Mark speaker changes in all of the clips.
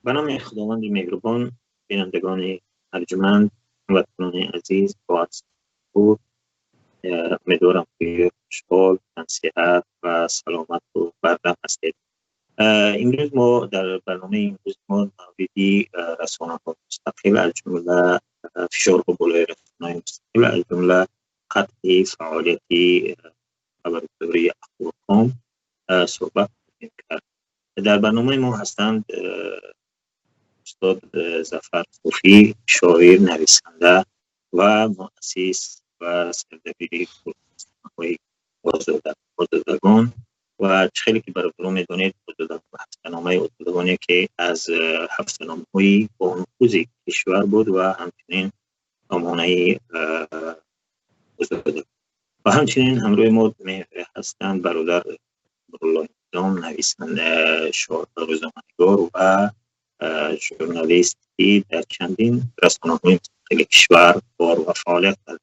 Speaker 1: Ба номи Худованди меҳрубон, бинандагони арҷманд, ҳамватанони азиз, бо худ умедворам, ки хушҳол, тансиҳат ва саломату бардам ҳастед. Имрӯз мо дар барномаи имрӯз мо мавриди расонаҳои мустақил, аз ҷумла фишорҳо болои расонаҳои мустақил, аз ҷумла қатъи фаъолияти хабаргузории Ахборком суҳбат хоҳем кард. Дар барномаи мо ҳастанд устод Зафар Суфӣ, шоир, нависанда ва муассис ва сардабири клуби озодагон. Ва чӣ хеле ки бародарон медонед, ҳафтаномаи Озодагон яке аз ҳафтаномаҳои бонуфузи кишвар буд ва ҳамчунин сомонаи Озодагон. Ва ҳамчунин ҳамроҳи мо ҳастанд бародар Нуруллоҳ Низом, нависанда, рӯзноманигор ва журналист, ки дар чандин расонаҳои мустақили кишвар кор ва фаъолият кард.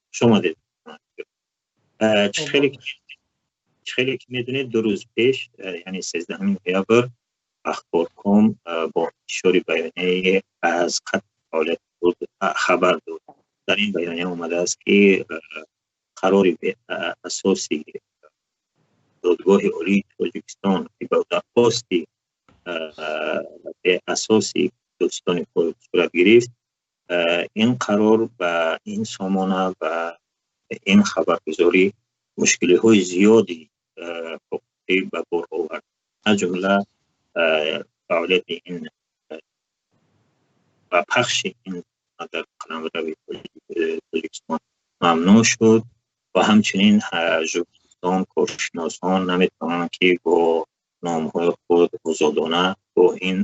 Speaker 1: Хуш омадед. Чӣ хеле ки медонед, 2 рӯз пеш, яъне 13 ноябр, Ахборком бо интишори баёнияе аз қатъи фаъолияти худ хабар дод. Дар ин баёния омадааст, ки қарори асоси Додгоҳи Олии Тоҷикистон, ки ба дархости беасоси додситони кул сурат гирифт, ин қарор ба ин сомона ва ин хабаргузорӣ мушкилиҳои зиёди ҳуқуқӣ ба бор овард, аз ҷумла фаъолияти ин ва пахши ин дар қаламрави Тоҷикистон мамнӯъ шуд ва ҳамчунин журналистон, коршиносон наметавонанд, ки бо номҳои худ озодона бо ин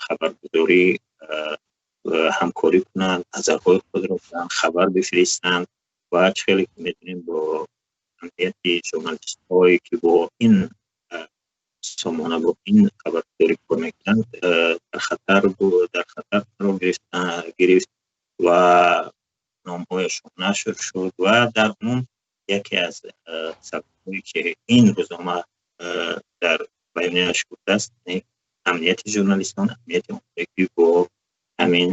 Speaker 1: хабаргузорӣ ҳамкорӣ кунанд, назарҳои худро хабар бифиристанд. Ва чӣ хеле ки медонем, бо амнияти журналистҳое, ки бо ин сомона, бо ин хабаргузорӣ кор мекунанд, дар хатар қарор гирифт ва номҳояшон нашр шуд. Ва дар умум яке аз сабабҳое, ки ин рӯзнома дар баёнияаш гуфтааст, амнияти журналистон, амнияти онҳое, ки бо ҳамин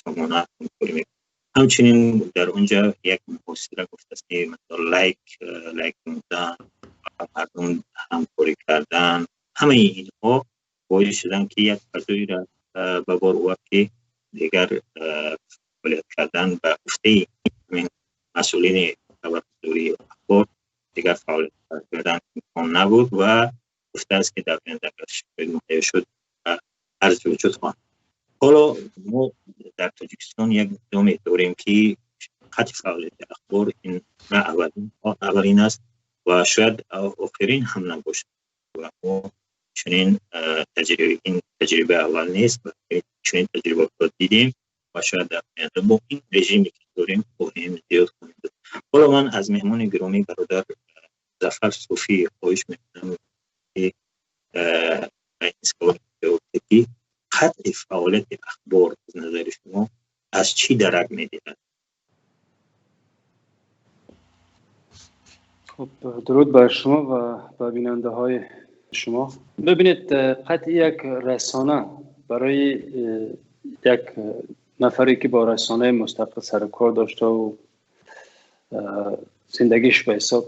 Speaker 1: сомона ҳамкорӣ мекунанд. Ҳамчунин дар онҷа як муҳосира гуфтааст, ки лайк намудан, мардум ҳамкорӣ кардан, ҳамаи инҳо боис шуданд, ки як фазоеро ба бор овард, ки дигар фаъолият кардан, ба гуфтаи ҳамин масъулини хабаргузории Ахбор, дигар фаъолият кардан имкон набуд. Ва гуфтааст, ки дар оянда агар шароит муҳайё шуд, арзи вуҷуд хоҳанд. Ҳоло мо дар Тоҷикистон як низоме дорем, ки қатъи фаъолияти Ахбор ин на аввалин аст ва шояд охирин ҳам набошад. Ва мо чунин таҷриба, ин таҷриба аввал нест, чунин таҷрибаҳоро дидем ва шояд дар оянда бо ин режиме, ки дорем, хоҳем зиёд хоҳем дод. Ҳоло ман аз меҳмони гиромӣ, бародар Зафар Суфӣ, хоҳиш мекунам, ки ин савол ҷавоб диҳад, ки қатъи фаъолияти Ахбор аз назари шумо аз чӣ дарак медиҳад?
Speaker 2: Хуб, дуруд бар шумо ва ба бинандаҳои шумо. Бибинед, қатъи як расона барои як нафаре, ки бо расонаи мустақил сару кор доштаву зиндагиш ба ҳисоб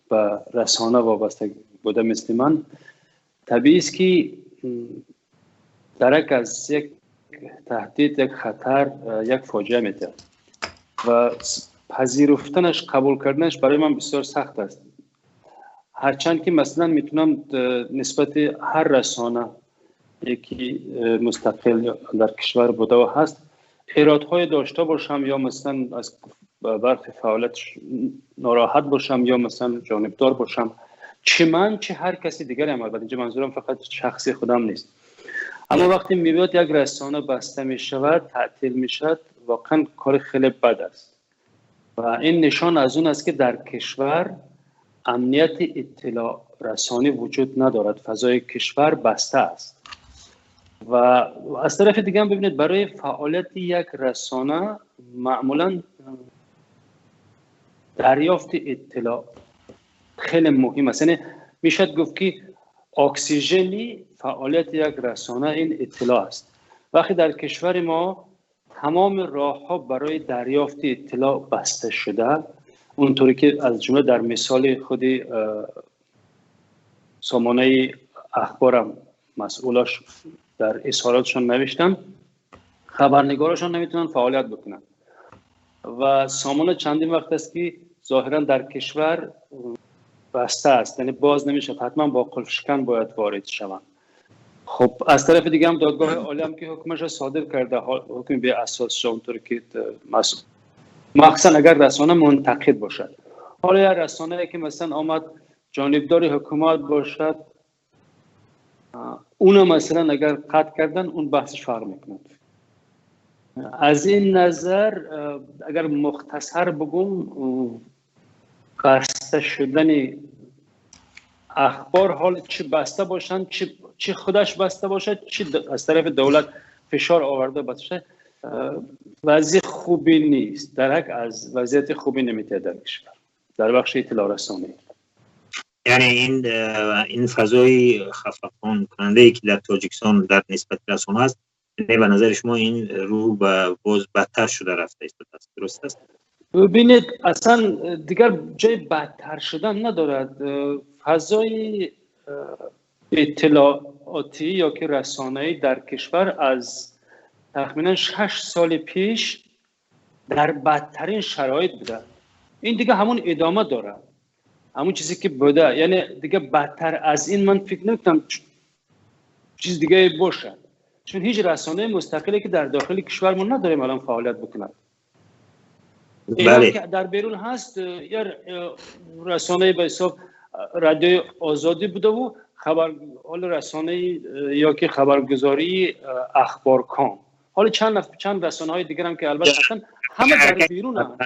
Speaker 2: ба расона вобаста буда, мисли ман, табиист, ки дарак аз як таҳдид, як хатар, як фоҷиа медиҳад ва пазируфтанаш, қабул карданаш барои ман бисёр сахт аст. Ҳарчанд ки, масалан, метавонам нисбати ҳар расона, ки мустақил дар кишвар буда ва ҳаст, эродҳое дошта бошам ё, масалан, аз бархи фаъолиятш нороҳат бошам ё, масалан, ҷонибдор бошам, чӣ ман, чӣ ҳар каси дигаре ҳам. Албатта, инҷо манзурам фақат шахси худам нест. Аммо вақте мебиёд, як расона баста мешавад, таътил мешавад, воқеан кори хеле бад аст ва ин нишон аз он аст, ки дар кишвар амнияти иттилоърасонӣ вуҷуд надорад, фазои кишвар баста аст. Ва аз тарафи дига ҳам бибинед, барои фаъолияти як расона маъмулан дарёфти иттилоъ хеле муҳим аст. Яъне мешавад гуфт, ки اکسیژنی فعالیت یک رسانه این اطلاع است. وقتی در کشور ما تمام راه‌ها برای دریافت اطلاع بسته شده، اونطوری که از جمله در مثال خود سامانه اخبارم مسئولاش در اظهاراتشان نوشتن، خبرنگارشان نمیتونن فعالیت بکنن و سامانه چندین وقت است که ظاهرا در کشور بسته است، یعنی باز نمیشه، حتما با قلف شکن باید وارد شوند. خب از طرف دیگه هم دادگاه عالی هم که حکمش را صادر کرده، حکم بی اساس شد، اونطور که مخصوصا اگر رسانه منتقد باشد. حالا یا رسانه که مثلا آمد جانبدار حکومت باشد، اونو مثلا اگر قطع کردن اون بحثش فرق میکند. از این نظر اگر مختصر بگم، بسته شدن اخبار، حال چه بسته باشند، چه خودش بسته باشد، چه از طرف دولت فشار آورده باشه، وضع خوبی نیست. در حق از وضعیت خوبی نمیته در کشور در بخش اطلاع رسانی.
Speaker 1: یعنی این فضای خفقان کننده ای که در تاجیکستان در نسبت رسانه است، یعنی به نظر شما این رو به باز بدتر شده رفته است، درست است؟
Speaker 2: ببینید اصلا دیگر جای بدتر شدن ندارد. فضای اطلاعاتی یا که رسانه‌ای در کشور از تخمینا 6 سال پیش در بدترین شرایط بوده. این دیگه همون ادامه داره، همون چیزی که بوده، یعنی دیگه بدتر از این من فکر نمی‌کنم چیز دیگه باشه، چون هیچ رسانه مستقلی که در داخل کشورمون نداریم الان فعالیت بکنه.
Speaker 1: بله.
Speaker 2: که در بیرون هست یا رسانه به حساب رادیو آزادی بوده و خبر، حال رسانه یا که خبرگزاری اخبار کام، حالا چند رسانه های دیگر هم که البته هستن، همه در بیرون هم.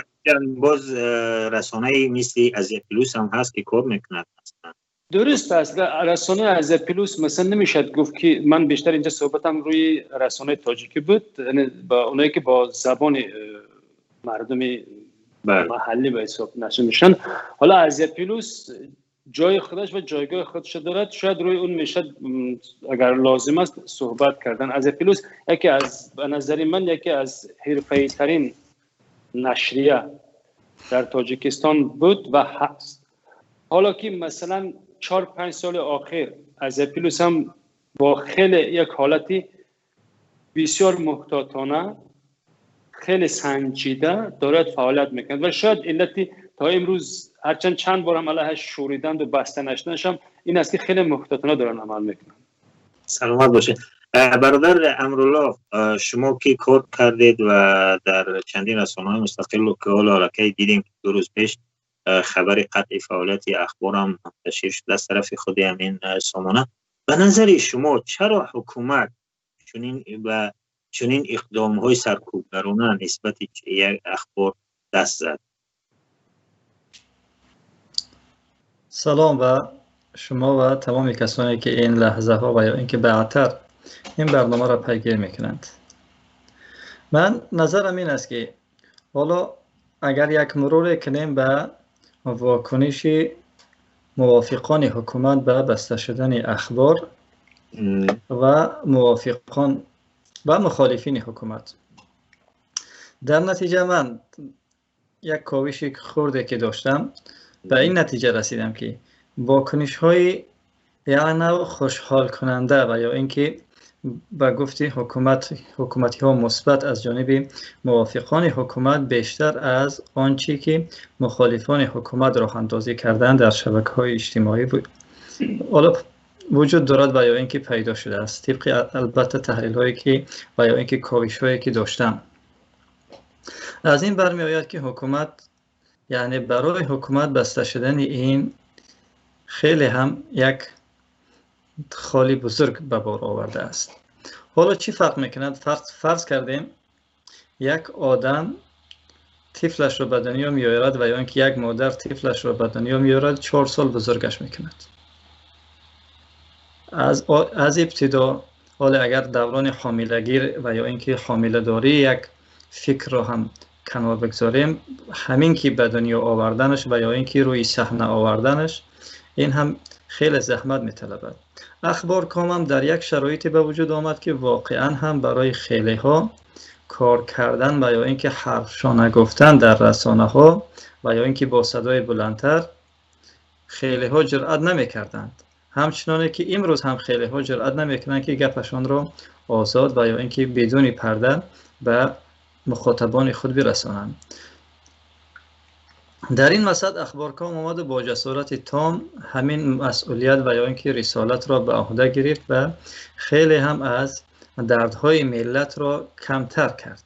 Speaker 1: باز رسانه مثل ازیا پلوس هم هست که کار میکند.
Speaker 2: درست است. رسانه ازیا پلوس مثلا نمیشد گفت که من بیشتر اینجا صحبتم روی رسانه تاجیکی بود، یعنی با اونایی که با زبان مردم محلی به حساب نشر میشن. حالا ازیا پلوس جای خودش و جایگاه خودش دارد، شاید روی اون میشد اگر لازم است صحبت کردن. ازیا پلوس یکی از به نظر من یکی از حرفه‌ای ترین نشریه در تاجیکستان بود و هست. حالا که مثلا 4-5 سال آخر ازیا پلوس هم با خیلی یک حالتی بسیار محتاطانه، خیلی سنجیده دارد فعالیت میکند و شاید علتی تا امروز هرچند چند بار هم علیهش شوریدند و بسته نشدنش هم این است که خیلی محتاطانه دارن عمل میکنن.
Speaker 1: سلامت باشه. برادر امرالله، شما که کار کردید و در چندین رسانه‌های مستقل که حالا علاقه دیدیم که 2 روز پیش خبر قطع فعالیت اخبار هم منتشر شد از طرف خود همین سامانه، به نظر شما چرا حکومت چنین اقدام‌های سرکوبگرانه نسبت یک اخبار دست زد؟
Speaker 3: سلام به شما و تمام کسانی که این لحظه ها و یا اینکه بعدتر این برنامه را پیگیری میکنند. من نظرم این است که حالا اگر یک مرور کنیم به واکنش موافقان حکومت به بسته شدن اخبار و موافقان و مخالفین حکومت، در نتیجه من یک کاوش خرده که داشتم به این نتیجه رسیدم که واکنش های یعنی خوشحال کننده و یا اینکه به گفت حکومتی ها مثبت از جانب موافقان حکومت بیشتر از آنچه که مخالفان حکومت راه اندازی کردن در شبکه های اجتماعی بود حالا وجود دارد و یا اینکه پیدا شده است، طبق البته تحلیل هایی که و یا اینکه کاوش هایی که داشتم. از این برمی آید که حکومت، یعنی برای حکومت بسته شدن این خیلی هم یک خالی بزرگ به بار آورده است. حالا چی فرق میکند؟ فرض کردیم یک آدم طفلش رو به دنیا میآورد و یا اینکه یک مادر طفلش رو به دنیا میآورد، 4 سال بزرگش میکند. از ابتدا، حالا اگر دوران حاملگی و یا اینکه حامله داری یک فکر رو هم کنار بگذاریم، همین که به دنیا آوردنش و یا اینکه روی صحنه آوردنش، این هم хеле заҳмат металабад. Ахборком ҳам дар як шароите ба вуҷуд омад, ки воқеан ҳам барои хелеҳо кор кардан ва ё ин ки ҳарфшона гуфтан дар расонаҳо ва ё ин ки бо садои баландтар хелеҳо ҷуръат намекарданд. Ҳамчуноне ки имрӯз ҳам хелеҳо ҷуръат намекунанд, ки гапашонро озод ва ё ин ки бидуни парда ба мухотабони худ бирасонанд. Дар ин васат Ахборком омаду бо ҷасорати том ҳамин масъулият ва ё ин ки рисолатро ба ӯҳда гирифт ва хеле ҳам аз дардҳои миллатро камтар кард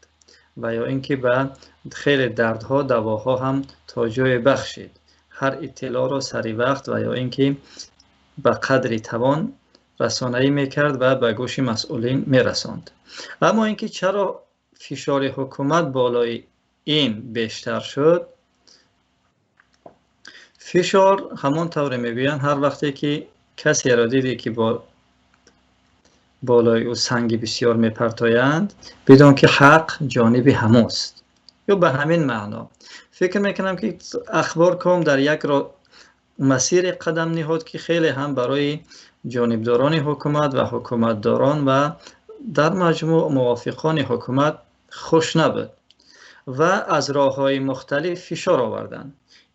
Speaker 3: ва ё ин ки ба хеле дардҳо давоҳо ҳам то ҷое бахшид. Ҳар иттилоъро сари вақт ва ё ин ки ба қадри тавон расонаӣ мекард ва ба гӯши масъулин мерасонд. Аммо ин ки чаро фишори ҳукумат болои ин бештар шуд? Фишор ҳамон тавре мегӯянд, ҳар вақте ки касеро дидӣ, ки бо болои ӯ санги бисёр мепартоянд, бидон, ки ҳақ ҷониби ҳамост. Ё ба ҳамин маъно фикр мекунам, ки Ахборком дар як масире қадам ниҳод, ки хеле ҳам барои ҷонибдорони ҳукумат ва ҳукуматдорон ва дар маҷмӯъ мувофиқони ҳукумат хуш набуд ва аз роҳҳои мухталиф фишор оварданд.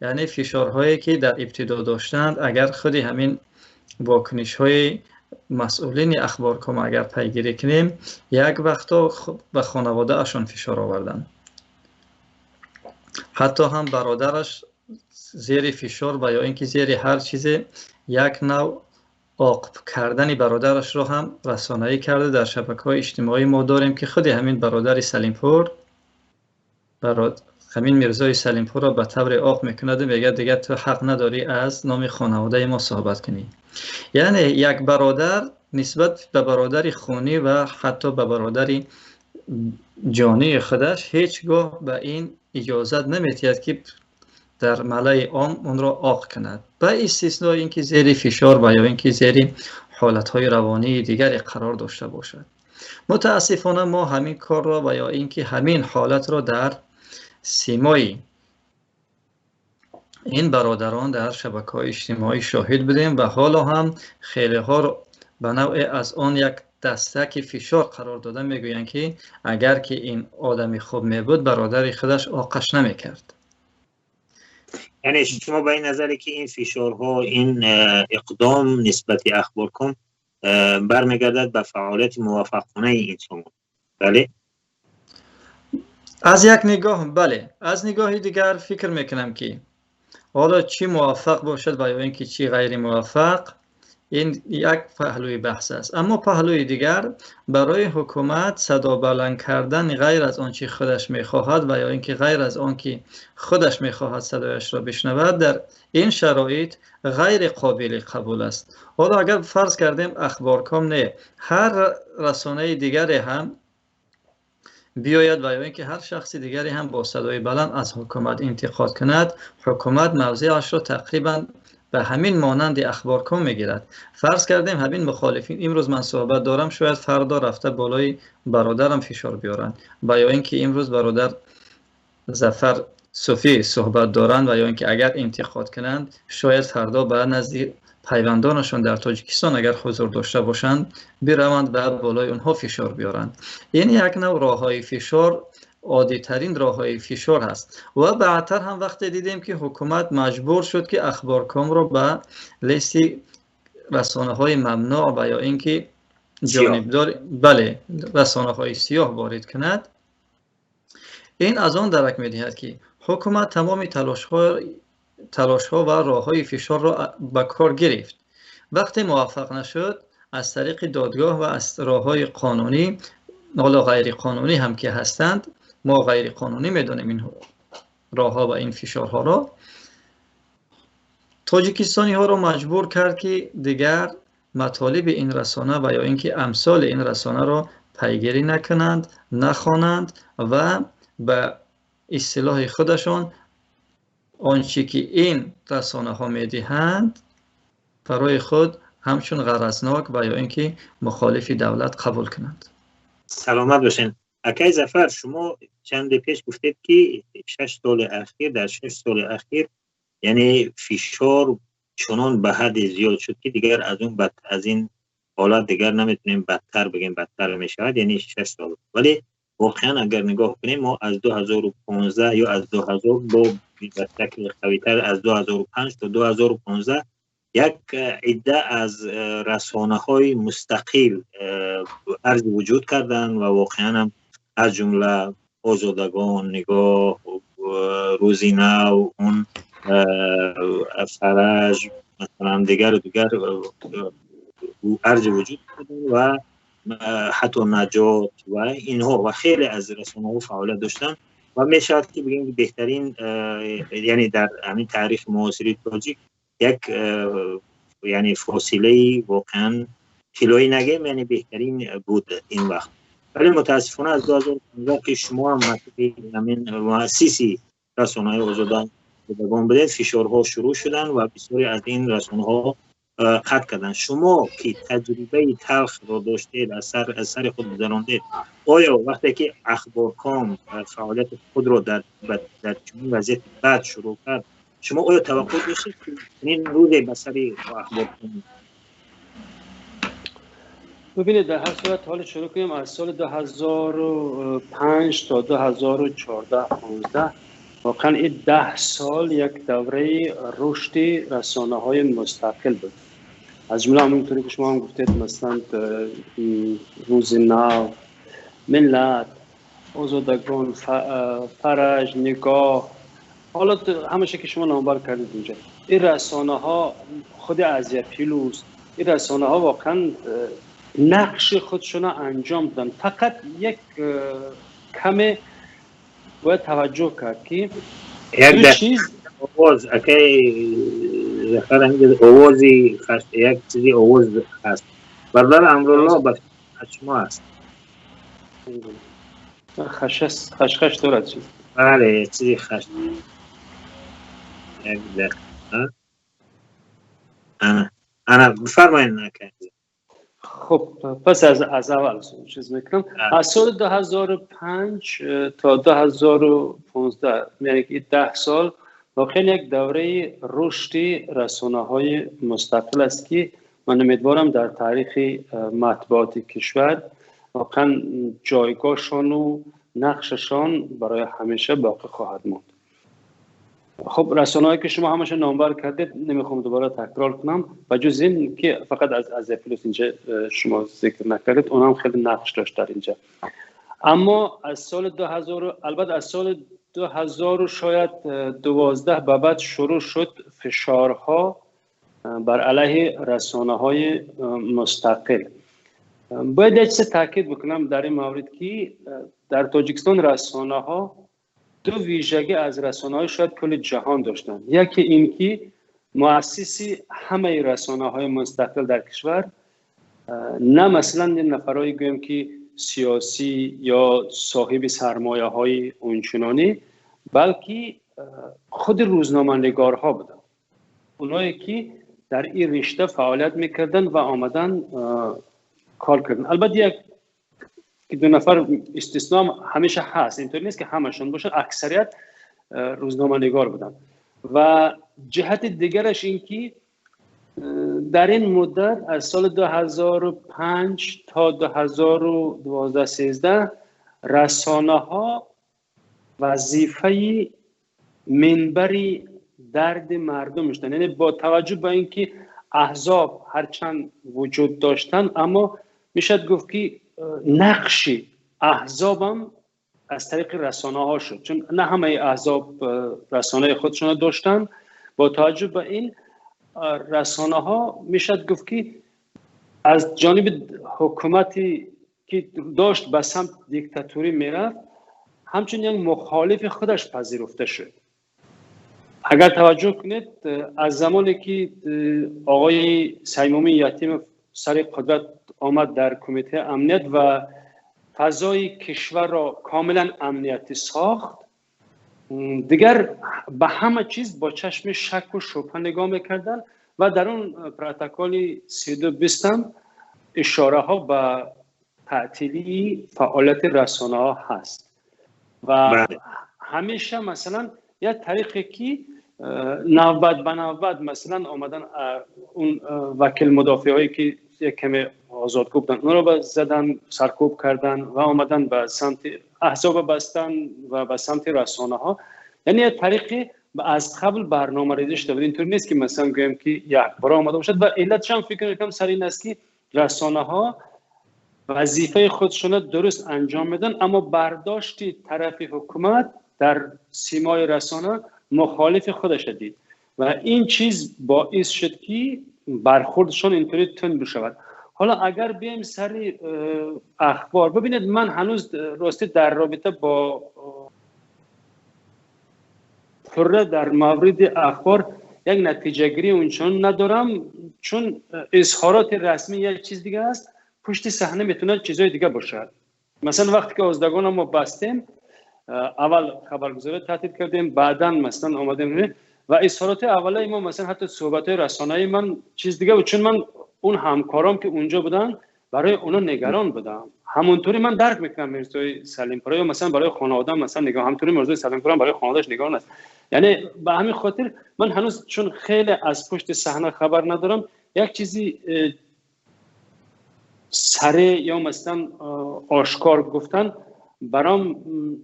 Speaker 3: Яъне фишорҳое, ки дар ибтидо доштанд, агар худи ҳамин вокунишҳои масъулини Ахборком агар пайгирӣ кунем, як вақто ба хонаводаашон фишор оварданд. Ҳатто ҳам бародараш зери фишор ва ё ин ки зери ҳар чизе як нав оқб кардани бародарашро ҳам расонаӣ карда. Дар шабакаҳои иҷтимоӣ мо дорем, ки худи ҳамин бародари Салимпур ҳамин Мирзои Салимпурро ба тавре оқ мекунаду мегӯяд: «Дигар ту ҳақ надорӣ аз номи хонаводаи мо суҳбат кунӣ». Яъне як бародар нисбат ба бародари хунӣ ва ҳатто ба бародари ҷонии худаш ҳеҷ гоҳ ба ин иҷозат наметиҳад, ки дар малаи ом онро оқ кунад, ба истиснои ин ки зери фишор ва ё ин ки зери ҳолатҳои равонии дигаре қарор дошта бошад. Мутаассифона, мо ҳамин корро ва ё ин ки ҳамин ҳолатро дар симои ин бародарон дар шабакаҳои иҷтимоӣ шоҳид будем ва ҳоло ҳам хелеҳо ба навъе аз он як дастаки фишор қарор дода мегӯянд, ки агар ки ин одами хуб мебуд, бародари худаш оқаш намекард.
Speaker 1: Яъне шумо ба ин назаре, ки ин фишорҳо, ин иқдом нисбати Ахборком бармегардад ба фаъолияти муваффақонаи ин сомон, бале?
Speaker 3: Аз як нигоҳ, бале. Аз нигоҳи дигар, фикр мекунам, ки ҳоло чӣ муваффақ бошад ва ё ин ки чӣ ғайримуваффақ, ин як паҳлӯи баҳс аст. Аммо паҳлӯи дигар, барои ҳукумат садо баланд кардан ғайр аз он чи худаш мехоҳад ва ё ин ки ғайр аз он ки худаш мехоҳад садояшро бишнавад, дар ин шароит ғайри қобили қабул аст. Ҳоло агар фарз кардем, Ахборком не, ҳар расонаи дигаре ҳам биёяд ва ё ин ки ҳар шахси дигаре ҳам бо садои баланд аз ҳукумат интиқод кунад, ҳукумат мавзеашро тақрибан ба ҳамин монанди Ахборком мегирад. Фарз кардем, ҳамин мухолифин, имрӯз ман суҳбат дорам, шояд фардо рафта болои бародарам фишор биёранд ва ё ин ки имрӯз бародар Зафар Суфӣ суҳбат доранд ва ё ин ки агар интиқод кунанд, шояд фардо ба назди пайвандонашон дар Тоҷикистон агар ҳузур дошта бошанд, бираванд ва болои онҳо фишор биёранд. Ин як нав роҳҳои фишор, оддитарин роҳҳои фишор ҳаст. Ва баъдтар ҳам вақте дидем, ки ҳукумат маҷбур шуд, ки Ахборкомро ба листи расонаҳои мамнӯъ ва ё ин ки ҷонибдор, бале, расонаҳои сиёҳ ворид кунад, ин аз он дарак медиҳад, ки ҳукумат тамоми талошҳо ва роҳҳои фишорро ба кор гирифт. Вақте муваффақ нашуд, аз тариқи додгоҳ ва аз роҳҳои қонунӣ, ҳоло ғайриқонунӣ ҳам ки ҳастанд, мо ғайриқонунӣ медонем ин роҳҳо ва ин фишорҳоро, тоҷикистониҳоро маҷбур кард, ки дигар матолиби ин расона ва ё ин ки амсоли ин расонаро пайгирӣ накунанд, нахонанд ва ба истилоҳи худашон он чӣ ки ин расонаҳо медиҳанд, барои худ ҳамчун ғаразнок ва ё ин ки мухолифи давлат қабул кунанд.
Speaker 1: Саломат бошед, акай Зафар. Шумо чанде пеш гуфтед, ки 6 соли ахир, дар 6 соли ахир, яъне фишор چنان به حد زیاد شد که دیگر از اون از این حالت دیگر نمیتونیم بدتر بگیم، بدتر میشود، یعنی 6 سال. ولی واقعا اگر نگاه کنیم ما از 2015 یا از 2000 با شکل قوی‌تر از 2005 تا 2015 یک عده از رسانه‌های مستقل عرض وجود کردند و واقعا هم از جمله آزادگان، نگاه، روزی نو، اون فرج مثلا دیگر و دیگر عرض وجود کردند و حتی نجات و اینها و خیلی از رسانه‌ها فعالیت داشتن و میشود که بگیم بهترین، یعنی در همین تاریخ معاصر تاجیک یک یعنی فاصله واقعا طلایی نگیم، یعنی بهترین بود این وقت. ولی متاسفانه از 2015 که شما هم همین مؤسسی رسانه‌های آزادگان بودید، فشارها شروع شدن و بسیاری از این رسانه‌ها قطع کردن. شما که تجربه تلخ را داشتید، از سر خود گذراندید، آیا وقتی که اخبارکام فعالیت خود را در چنین وضعیت بد شروع کرد، شما آیا توقع داشتید که این روز به سر اخبارکام؟
Speaker 2: ببینید، در هر صورت حال شروع کنیم از سال 2005 تا 2014-15، واقعا این 10 سال یک دوره رشد رسانه های مستقل بود. از جمله همونطوری که شما هم گفتید، مثلا روز نو، ملت، آزادگان، فرج، نگاه، حالا همشه که شما نامبر کردید اینجا، این رسانه ها، خود ازیا پلوس، این رسانه ها واقعا نقش خودشون انجام دادن. فقط یک کم باید توجه کرد که
Speaker 1: یک چیز آواز اکی ظفر همین آوازی خست، یک چیزی آواز هست برادر امرالله به شما است.
Speaker 2: خشخش دارد چیز.
Speaker 1: بله چیزی خش. یک دقیقه انا بفرمایید.
Speaker 2: خب پس از اول چیز میکنم. از سال 2005 تا 2015، یعنی 10 سال، واقعا یک دوره رشد رسانه های مستقل است که من امیدوارم در تاریخ مطبوعات کشور واقعا جایگاهشان و نقششان برای همیشه باقی خواهد ماند. خب رسانه‌هایی که شما همش نامبر کردید نمیخوام دوباره تکرار کنم، و جز این که فقط از پلوس اینجا شما ذکر نکردید، اونم خیلی نقش داشت در اینجا. اما از سال 2000، البته از سال 2000 شاید 12 به بعد شروع شد فشارها بر علیه رسانه‌های مستقل. باید یک چیز تاکید بکنم در این مورد که در تاجیکستان رسانه‌ها دو ویژگی از رسانه‌های شاید کل جهان داشتند. یکی این که مؤسسی همه رسانه‌های مستقل در کشور نه مثلا نفرایی گویم که سیاسی یا صاحب سرمایه‌های اونچنانی، بلکه خود روزنامه‌نگارها بودن، اونایی که در این رشته فعالیت میکردن و آمدن کار کردن. البته یک دو نفر استثنا همیشه هست، اینطور نیست که همشون باشن، اکثریت روزنامه نگار بودن. و جهت دیگرش این که در این مدت از سال 2005 تا 2012-13 رسانه ها وظیفه منبری درد مردم شدن. یعنی با توجه به اینکه احزاب هرچند وجود داشتن، اما میشد گفت که نقش احزابم از طریق رسانه ها شد، چون نه همه احزاب رسانه خودشون داشتن. با توجه به این رسانه ها میشد گفت که از جانب حکومتی که داشت به سمت دیکتاتوری میرفت، همچنین یک مخالف خودش پذیرفته شد. اگر توجه کنید از زمانی که آقای سیمومی یتیم سر قدرت آمد در کمیته امنیت و فضای کشور را کاملا امنیتی ساخت، دیگر به همه چیز با چشم شک و شبهه نگاه میکردن و در اون پروتکل 3220 هم اشاره ها به تعطیلی فعالیت رسانه ها هست و همیشه مثلا یک طریقی که نوبت به نوبت مثلا آمدن اون وکیل مدافع هایی که یک کمی آزاد بودن اون رو زدن، سرکوب کردن و آمدن به سمت احزاب بستن و به سمت رسانه ها. یعنی یک طریقی از قبل برنامه ریزی شده بود. اینطور نیست که مثلا گویم که یک بار آمده باشد و علتش هم فکر میکنم سر این است که رسانه ها وظیفه خودشون درست انجام میدن، اما برداشت طرف حکومت در سیمای رسانه مخالف خودش دید و این چیز باعث شد که برخوردشون اینطوری تند بشود. حالا اگر بیایم سر اخبار، ببینید من هنوز راستی در رابطه با پره در مورد اخبار یک نتیجه گیری اونچنان ندارم، چون اظهارات رسمی یک چیز دیگه است، پشت صحنه میتونه چیزای دیگه باشد. مثلا وقتی که آزادگان ما بستیم، اول خبرگزاری تهدید کردیم، بعدا مثلا آمدیم و اظهارات اولیه ما مثلا حتی صحبت رسانه‌ای من چیز دیگه بود، چون من اون همکارام که اونجا بودن برای اونا نگران بودم. همونطوری من درک میکنم میرزای سلیمپور یا مثلا برای خانواده‌ام مثلا نگاه، همونطوری میرزای سلیمپور برای خانواده‌اش نگران است. یعنی به همین خاطر من هنوز چون خیلی از پشت صحنه خبر ندارم، یک چیزی سریع یا مثلا آشکار گفتن برام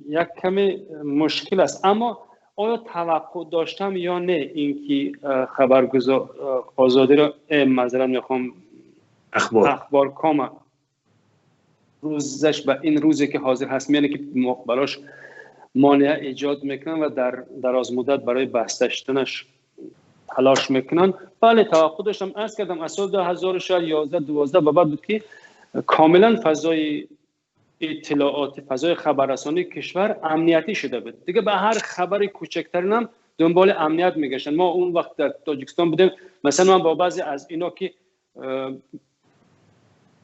Speaker 2: یک کمی مشکل است. اما آیا توقع داشتم یا نه اینکه خبرگزار آزادی را معذرت میخوام اخبار کام روزش به این روزی که حاضر هست، یعنی که براش مانع ایجاد میکنن و در دراز مدت برای بسته شدنش تلاش میکنن؟ بله توقع داشتم. عرض کردم از سال 2011 12 به بعد بود که کاملا فضای اطلاعات، فضای خبررسانی کشور امنیتی شده بود دیگه. به هر خبر کوچکترین هم دنبال امنیت میگشتن. ما اون وقت در تاجیکستان بودیم، مثلا من با بعضی از اینا که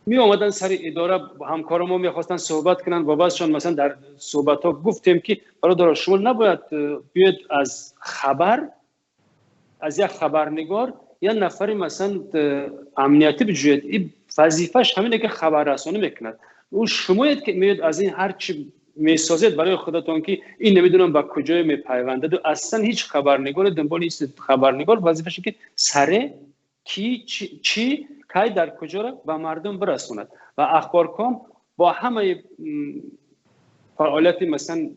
Speaker 2: می آمدن سر اداره همکار ما میخواستن صحبت کنن، با بعضشان مثلا در صحبت ها گفتیم که برادر شما نباید بیاید از خبر از یک خبرنگار یا نفری مثلا امنیتی بجوید. این وظیفه‌اش همینه که خبررسانی میکند. او شمایید که میاد از این هر چی میسازید برای خودتون که این نمیدونم با کجای میپیوندد و اصلا هیچ خبرنگار دنبال هیچ خبرنگار وظیفه‌ش که سره کی چی کی در کجا را به مردم برسوند. و اخبارکام با همه فعالیت مثلا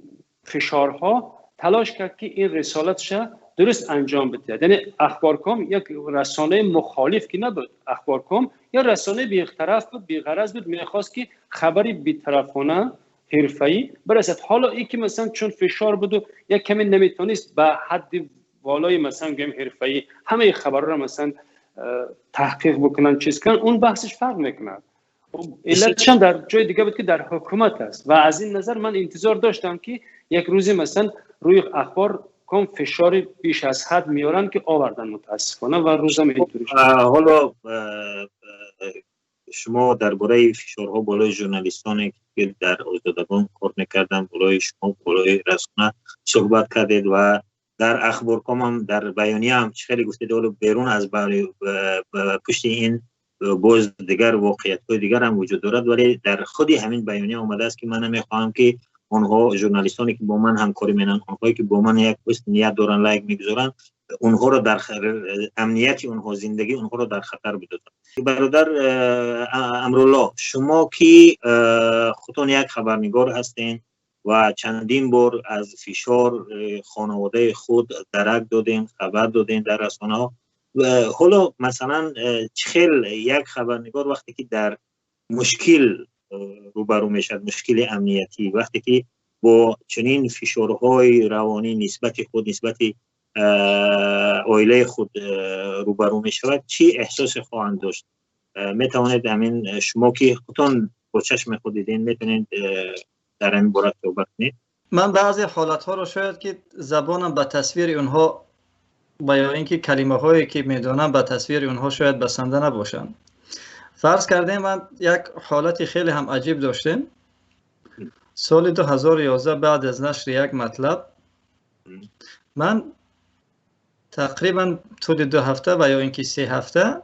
Speaker 2: فشارها تلاش کرد که این رسالتش درست انجام بده. یعنی اخبارکام یک رسانه مخالف که نبود، اخبارکام یا رسانه بی‌طرف بود، بی‌غرض بود، میخواست که خبری بی‌طرفانه حرفه‌ای برسد. حالا این که مثلا چون فشار بود و یک کمی نمیتونست به حد والای مثلا گیم حرفه‌ای همه خبرها را مثلا تحقیق بکنن چیز کنن، اون بحثش فرق میکنه. علتش هم در جای دیگه بود که در حکومت است و از این نظر من انتظار داشتم که یک روزی مثلا روی اخبار کم فشار بیش از حد میارن که آوردن متاسفانه و روزم اینطوری شد.
Speaker 1: حالا شما درباره فشارها بالای ژورنالیستانی که در آزادگان کار میکردن، بالای شما، بالای رسانه صحبت کردید و در اخبارکام هم در بیانیه هم خیلی گفتید حالا بیرون از پشت این باز دیگر واقعیت های دیگر هم وجود دارد، ولی در خودی همین بیانیه آمده است که من نمیخواهم که آنها ژورنالیستانی که با من همکاری میکنن، آنهایی که با من یک پست نیت دارن، لایک میگذارن، اونها رو در امنیت اونها، زندگی اونها رو در خطر بدادن. برادر امرالله، شما که خودتون یک خبرنگار هستین و چندین بار از فشار خانواده خود درک دادین، خبر دادین در رسانه ها، حالا مثلا چخیل یک خبرنگار وقتی که در مشکل روبرو میشد، مشکل امنیتی، وقتی که با چنین فشارهای روانی نسبت خود، نسبت عائله خود روبرو میشود، چی احساس خواهند داشت؟ میتوانید همین شما که خودتون با چشم خود دیدین میتونید در این باره صحبت کنید؟
Speaker 3: من بعضی حالتها رو شاید که زبانم به تصویر اونها و یا اینکه کلمه هایی که میدانم به تصویر اونها شاید بسنده نباشند. فرض کردیم من یک حالت خیلی هم عجیب داشتیم. سال 2011 بعد از نشر یک مطلب، من تقریبا طول 2 هفته و یا اینکه 3 هفته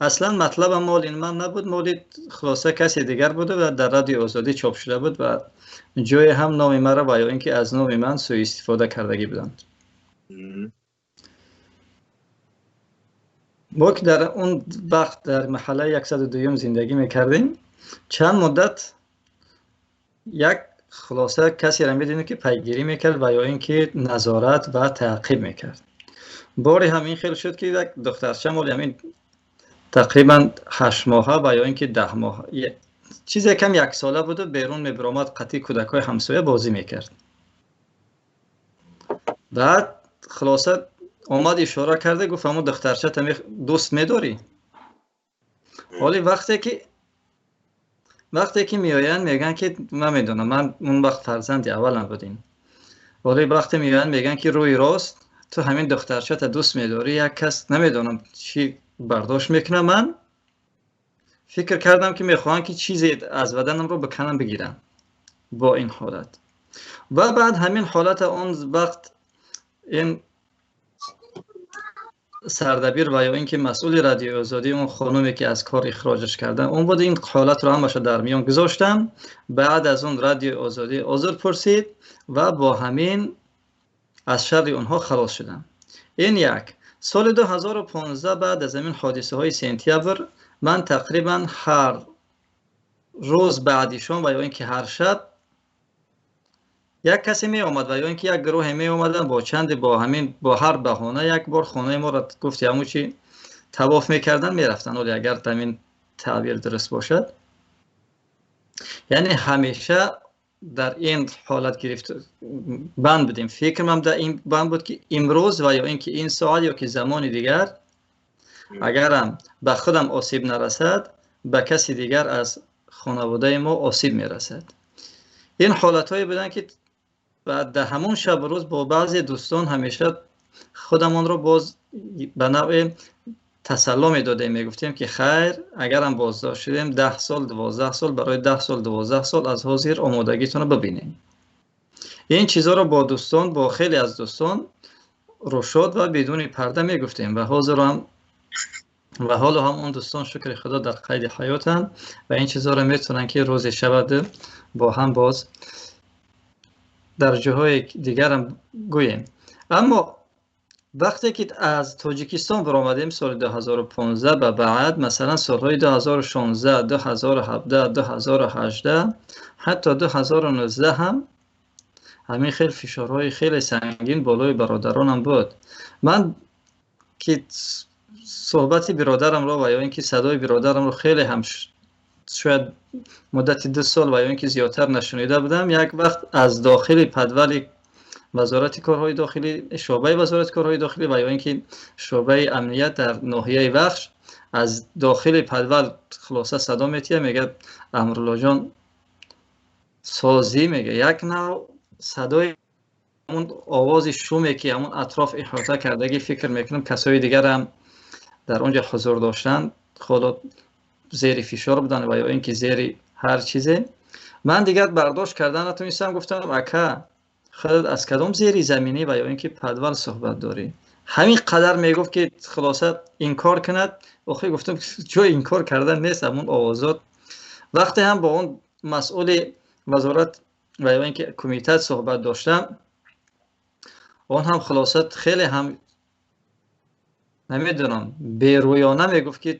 Speaker 3: اصلا مطلب مال این من نبود، مال خلاصه کسی دیگر بوده و در رادیو آزادی چاپ شده بود و جای هم نام مرا و یا اینکه از نام من سوء استفاده کردگی بودند. Мо ки дар он вақт дар маҳаллаи 102 зиндагӣ мекардем, чанд муддат як хулоса касеро медидем, ки пайгирӣ мекард ва ё ин ки назорат ва таъқиб мекард. Боре ҳам ин хел шуд, ки як духтарча моли ҳамин тақрибан 8 моҳа ва ё ин ки 10 моҳ, чизе кам яксола буду берун мебиромад, қатъи кӯдакҳои ҳамсоя бозӣ мекард. Баъд хулоса омад, ишора карда гуфт: «Ҳамун духтарчата дӯст медорӣ?» Ҳоли вақте ки меоянд, мегӯянд, ки намедонам, ман он вақт фарзанди аввалам будем, вале вақте меоянд, мегӯянд, ки рӯи рост ту ҳамин духтарчата дӯст медорӣ, як кас намедонам чӣ бардошт мекунам. Ман фикр кардам, ки мехоҳанд, ки чизе аз баданамро биканам, бигирам бо ин ҳолат. Ва баъд ҳамин ҳолата он вақт ин сардабир ва ё ин ки масъули Радиои Озодӣ, он хонуме ки аз кор ихроҷаш кардан, он буд. Ин ҳолатро ҳамаша дар миён гузоштам. Баъд аз он Радиои Озодӣ узр пурсид ва бо ҳамин аз шарри онҳо халос шудам. Ин як соли 2015, баъд аз ҳамин ҳодисаҳои сентябр, ман тақрибан ҳар рӯз баъди шом ва ё ин ки ҳар шаб як касе меомад ва ё ин ки як гурӯҳе меомаданд, бо чанде, бо ҳамин, бо ҳар баҳона як бор хонаи моро, гуфти ҳамун чи, тавоф мекарданд, мерафтанд. Оли агар ҳамин таъбир дуруст бошад, яъне ҳамеша дар ин ҳолат гирифт банд будем. Фикрам дар ин банд буд, ки имрӯз ва ё ин ки ин соат ё ки замони дигар агарам ба худам осеб нарасад, ба каси дигар аз хонаводаи мо осеб мерасад. Ин ҳолатҳое буданд, ки дар ҳамон шабу рӯз бо баъзе дӯстон ҳамеша худамонро боз ба навъе тасалло медодем, мегуфтем, ки хайр, агарам боздошт шудем, 10 сол, 12 сол, барои 10 сол, 12 сол аз ҳозир омодагитонро бибинем. Ин чизҳоро бо дӯстон, бо хеле аз дӯстон рӯшод ва бидуни парда мегуфтем ва ҳозирам ва ҳоло ҳам он дӯстон, шукри Худо, дар қайди ҳаётанд ва ин чизҳоро метавонанд, ки рӯзе шавад, бо ҳам боз дар ҷоҳои дигарам гӯем. Аммо вақте ки аз Тоҷикистон баромадем, соли 2015 ба баъд, масалан, солҳои 2016, 2017, 2018, ҳатто 2019 ҳам ҳамин хел фишорҳои хеле сангин болои бародаронам буд. Ман ки суҳбати биродарамро ва ё ин ки садои биродарамро хеле ҳам, шояд муддати 2 сол ва ё ин ки зиёдтар нашунида будам, як вақт аз дохили подвали Вазорати корҳои дохилӣ, шӯъбаи Вазорати корҳои дохилӣ ва ё ин ки шӯъбаи амният дар ноҳияи Вахш, аз дохили подвал хулоса садо метиҳад, мегӯяд: «Амруллоҷон, созӣ?» Мега, як нав садои ҳамун овози шуме, ки ҳамун атроф иҳота кардагӣ. Фикр мекунам, касои дигарам дар он ҷо ҳузур доштанд, ҳоло зери фишор буданд ва ё ин ки зери ҳар чизе. Ман дигар бардошт кардан натонистам, гуфтам: «Ака, худат аз кадом зери заминӣ ва ё ин ки подвал суҳбат дорӣ?» Ҳамин қадар мегуфт, ки хулоса инкор кунад. Охир гуфтам, ҷои инкор кардан нест, ҳамун овозот. Вақте ҳам бо он масъули вазорат ва ё ин ки кумитат суҳбат доштам, он ҳам хулоса хеле ҳам, намедонам, берӯёна мегуфт, ки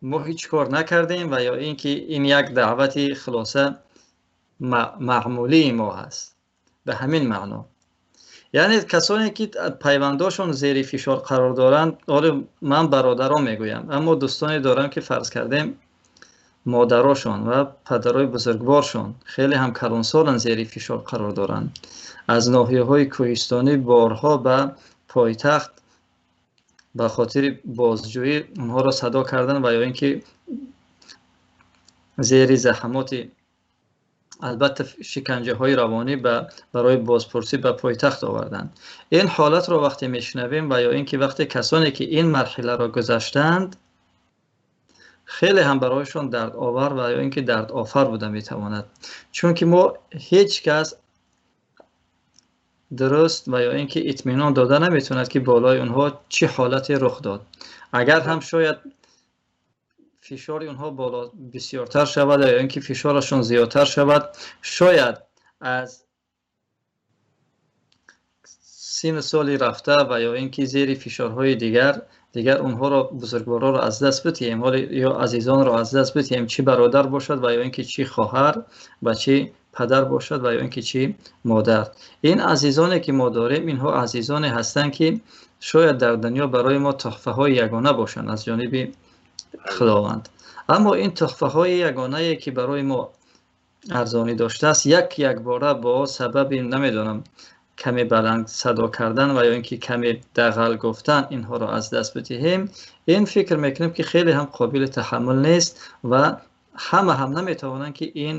Speaker 3: мо ҳеҷ кор накардем ва ё ин ки ин як даъвати хулоса маъмулии мо ҳаст. Ба ҳамин маъно, яъне касоне ки пайвандошон зери фишор қарор доранд, ҳоло ман бародарон мегӯям, аммо дӯстоне дорам, ки фарз кардем, модарошон ва падарои бузургворшон хеле ҳам калонсоланд, зери фишор қарор доранд. Аз ноҳияҳои кӯҳистонӣ борҳо ба пойтахт ба хотири бозҷӯӣ онҳоро садо кардан ва ё ин ки зери заҳамоти, албатта, шиканҷаҳои равонӣ барои бозпурсӣ ба пойтахт оварданд. Ин ҳолатро вақте мешунавем ва ё ин ки вақте касоне ки ин марҳиларо гузаштаанд, хеле ҳам барояшон дардовар ва ё ин ки дардофар буда метавонад, чунки мо ҳеҷ кас дуруст ва ё ин ки итминон дода наметавонад, ки болои онҳо чӣ ҳолате рух дод. Агар ҳам шояд фишори онҳо боло бисёртар шавад ё ин ки фишорашон зиёдтар шавад, шояд аз сину соли рафта ва ё ин ки зери фишорҳои дигар онҳоро, бузургворҳоро аз даст бидиҳем, ҳоле ё азизонро аз даст бидиҳем, чӣ бародар бошад ва ё ин ки чӣ хоҳар ва чӣ падар бошад ва ё ин ки чӣ модар. Ин азизоне ки мо дорем, инҳо азизоне ҳастанд ки шояд дар дунё барои мо туҳфаҳои ягона бошанд аз ҷониби Худованд. Аммо ин туҳфаҳои ягонае ки барои мо арзонӣ доштааст, як якбора бо сабаби намедонам каме баланд садо кардан ва ё ин ки каме дағал гуфтан инҳоро аз даст бидиҳем, ин фикр мекунем ки хеле ҳам қобили таҳаммул нест ва ҳама ҳам наметавонанд ки ин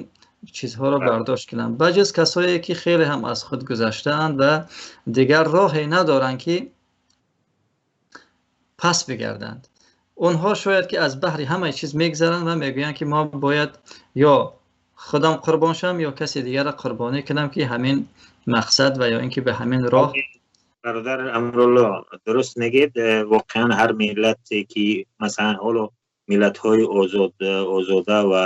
Speaker 3: чизҳоро бардошт кунанд, ба ҷуз касое ки хеле ҳам аз худ гузаштаанд ва дигар роҳе надоранд ки пас бигарданд. Онҳо шояд ки аз баҳри ҳамаи чиз мегзаранд ва мегӯянд ки мо бояд ё худам қурбон шавам ё касе дигарро қурбонӣ кунам ки ҳамин мақсад ва ё ин ки ба ҳамин роҳ.
Speaker 1: Бародар Амрулло, дуруст мегӯед. Воқеан ҳар миллате ки масалан ҳоло миллатҳои озода ва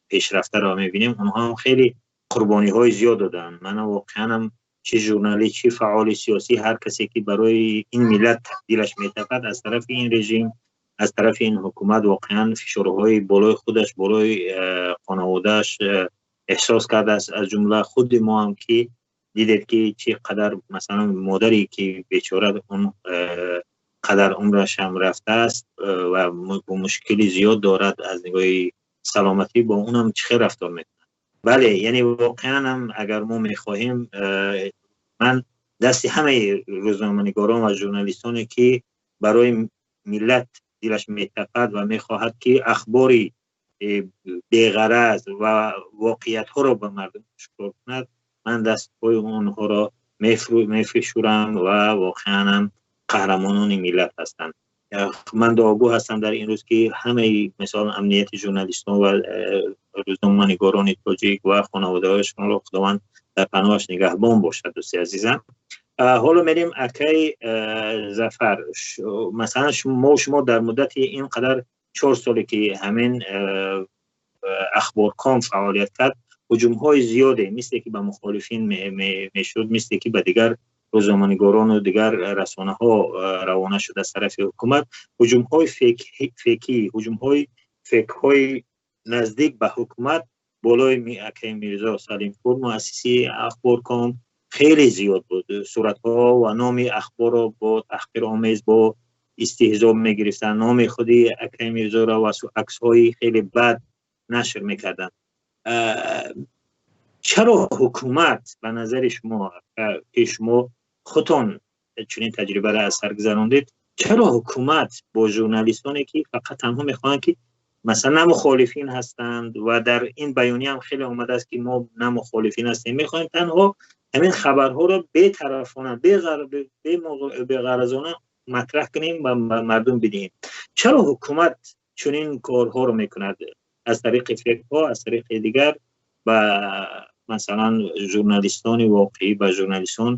Speaker 1: пешрафтаро мебинем, онҳо ҳам хеле қурбониҳои зиёд доданд. Мана воқеан ҳам чӣ журналист, чӣ фаъоли сиёсӣ, ҳар касе ки барои ин миллат дилаш метапад, аз тарафи ин режим, аз тарафи ин ҳукумат воқеан фишорҳои болои худаш, болои хонаводааш эҳсос кардааст. Аз ҷумла худи мо ҳам ки дидед ки чӣ қадар масалан модаре ки бечора он қадар умраш ҳам рафтааст ва бо мушкили зиёд дорад аз нигоҳи саломатӣ, бо унам чӣ хел рафтор мекунад. Бале, яъне воқеан ҳам агар мо мехоҳем, ман дасти ҳамаи рӯзноманигорон ва журналистоне ки барои миллат дилаш метапад ва мехоҳад ки ахбори беғараз ва воқеиятҳоро ба мардум ошкор кунад, ман дастҳои онҳоро мефишурам ва воқеан ҳам қаҳрамонони миллат ҳастанд. Ман дуогӯ ҳастам дар ин рӯз ки ҳамаи мисол амнияти журналистон ва рӯзноманигорони тоҷик ва хонаводаҳояшонро Худованд дар паноҳаш нигаҳбон бошад. Дӯсти азизам, ҳоло мерем акай Зафар. Масалан мо шумо дар муддати ин қадар 4 соле ки ҳамин Ахборком фаъолият кард, ҳуҷумҳои зиёде мисле ки ба мухолифин мешуд, мисле ки ба дигар рӯзноманигорону дигар расонаҳо равона шуд аз тарафи ҳукумат, ҳуҷумҳои фекӣ, ҳуҷумҳои фекҳои наздик ба ҳукумат болои акай Мирзо Салимпур, муассиси Ахборком, хеле зиёд буд. Суратҳо ва номи ахборро бо таҳқиромез, бо истиҳзо мегирифтанд, номи худи акай Мирзоро ва аксҳои хеле бад нашр мекарданд. Чаро ҳукумат ба назари шумо, ки шумо худтон чунин таҷрибаро аз сар гузарондед, чаро ҳукумат бо журналистоне ки фақат танҳо мехоҳанд ки масалан на мухолифин ҳастанд ва дар ин баёния ҳам хеле омадааст ки мо на мухолифин ҳастем, мехоҳем танҳо ҳамин хабарҳоро бетарафона, беғаразона матраҳ кунем ва ба мардум бидиҳем, чаро ҳукумат чунин корҳоро мекунад аз тариқи фекҳо, аз тариқи дигар ба масалан журналистони воқеӣ, ба журналистон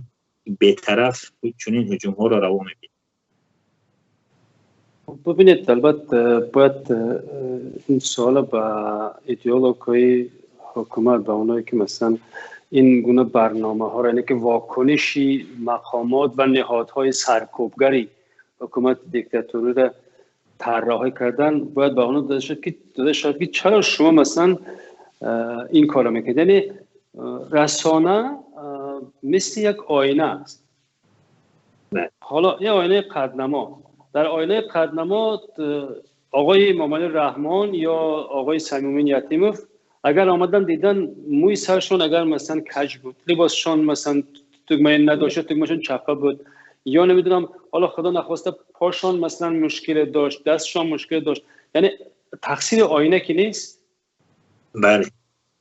Speaker 1: бетараф чунин ҳуҷумҳоро раво мебинад?
Speaker 2: Бубинед, албатта бояд ин суолро ба идеологҳои ҳукумат, ба онҳое ки масалан ин гуна барномаҳоро, яъне ки вокуниши мақомот ва ниҳодҳои саркӯбгари ҳукумати диктаториро тарроҳӣ кардан, бояд ба онҳо дода шуд ки чаро шумо масалан ин корро мекунед. Яъне расона мисли як оина аст. Ҳоло як оинаи қаднамо. Дар оинаи қаднамо оғои Эмомалӣ Раҳмон ё оғои Самимин Ятимов агар омадан дидан, мӯи саршон агар масалан каҷ буд, либосшон масалан тугмаи надошт, тугмашон чапа буд, ё намедонам, ҳоло худо нахоста пошон масалан мушкиле дошт, дастшон мушкиле дошт, яъне тақсири оина ки нест.
Speaker 1: Бале.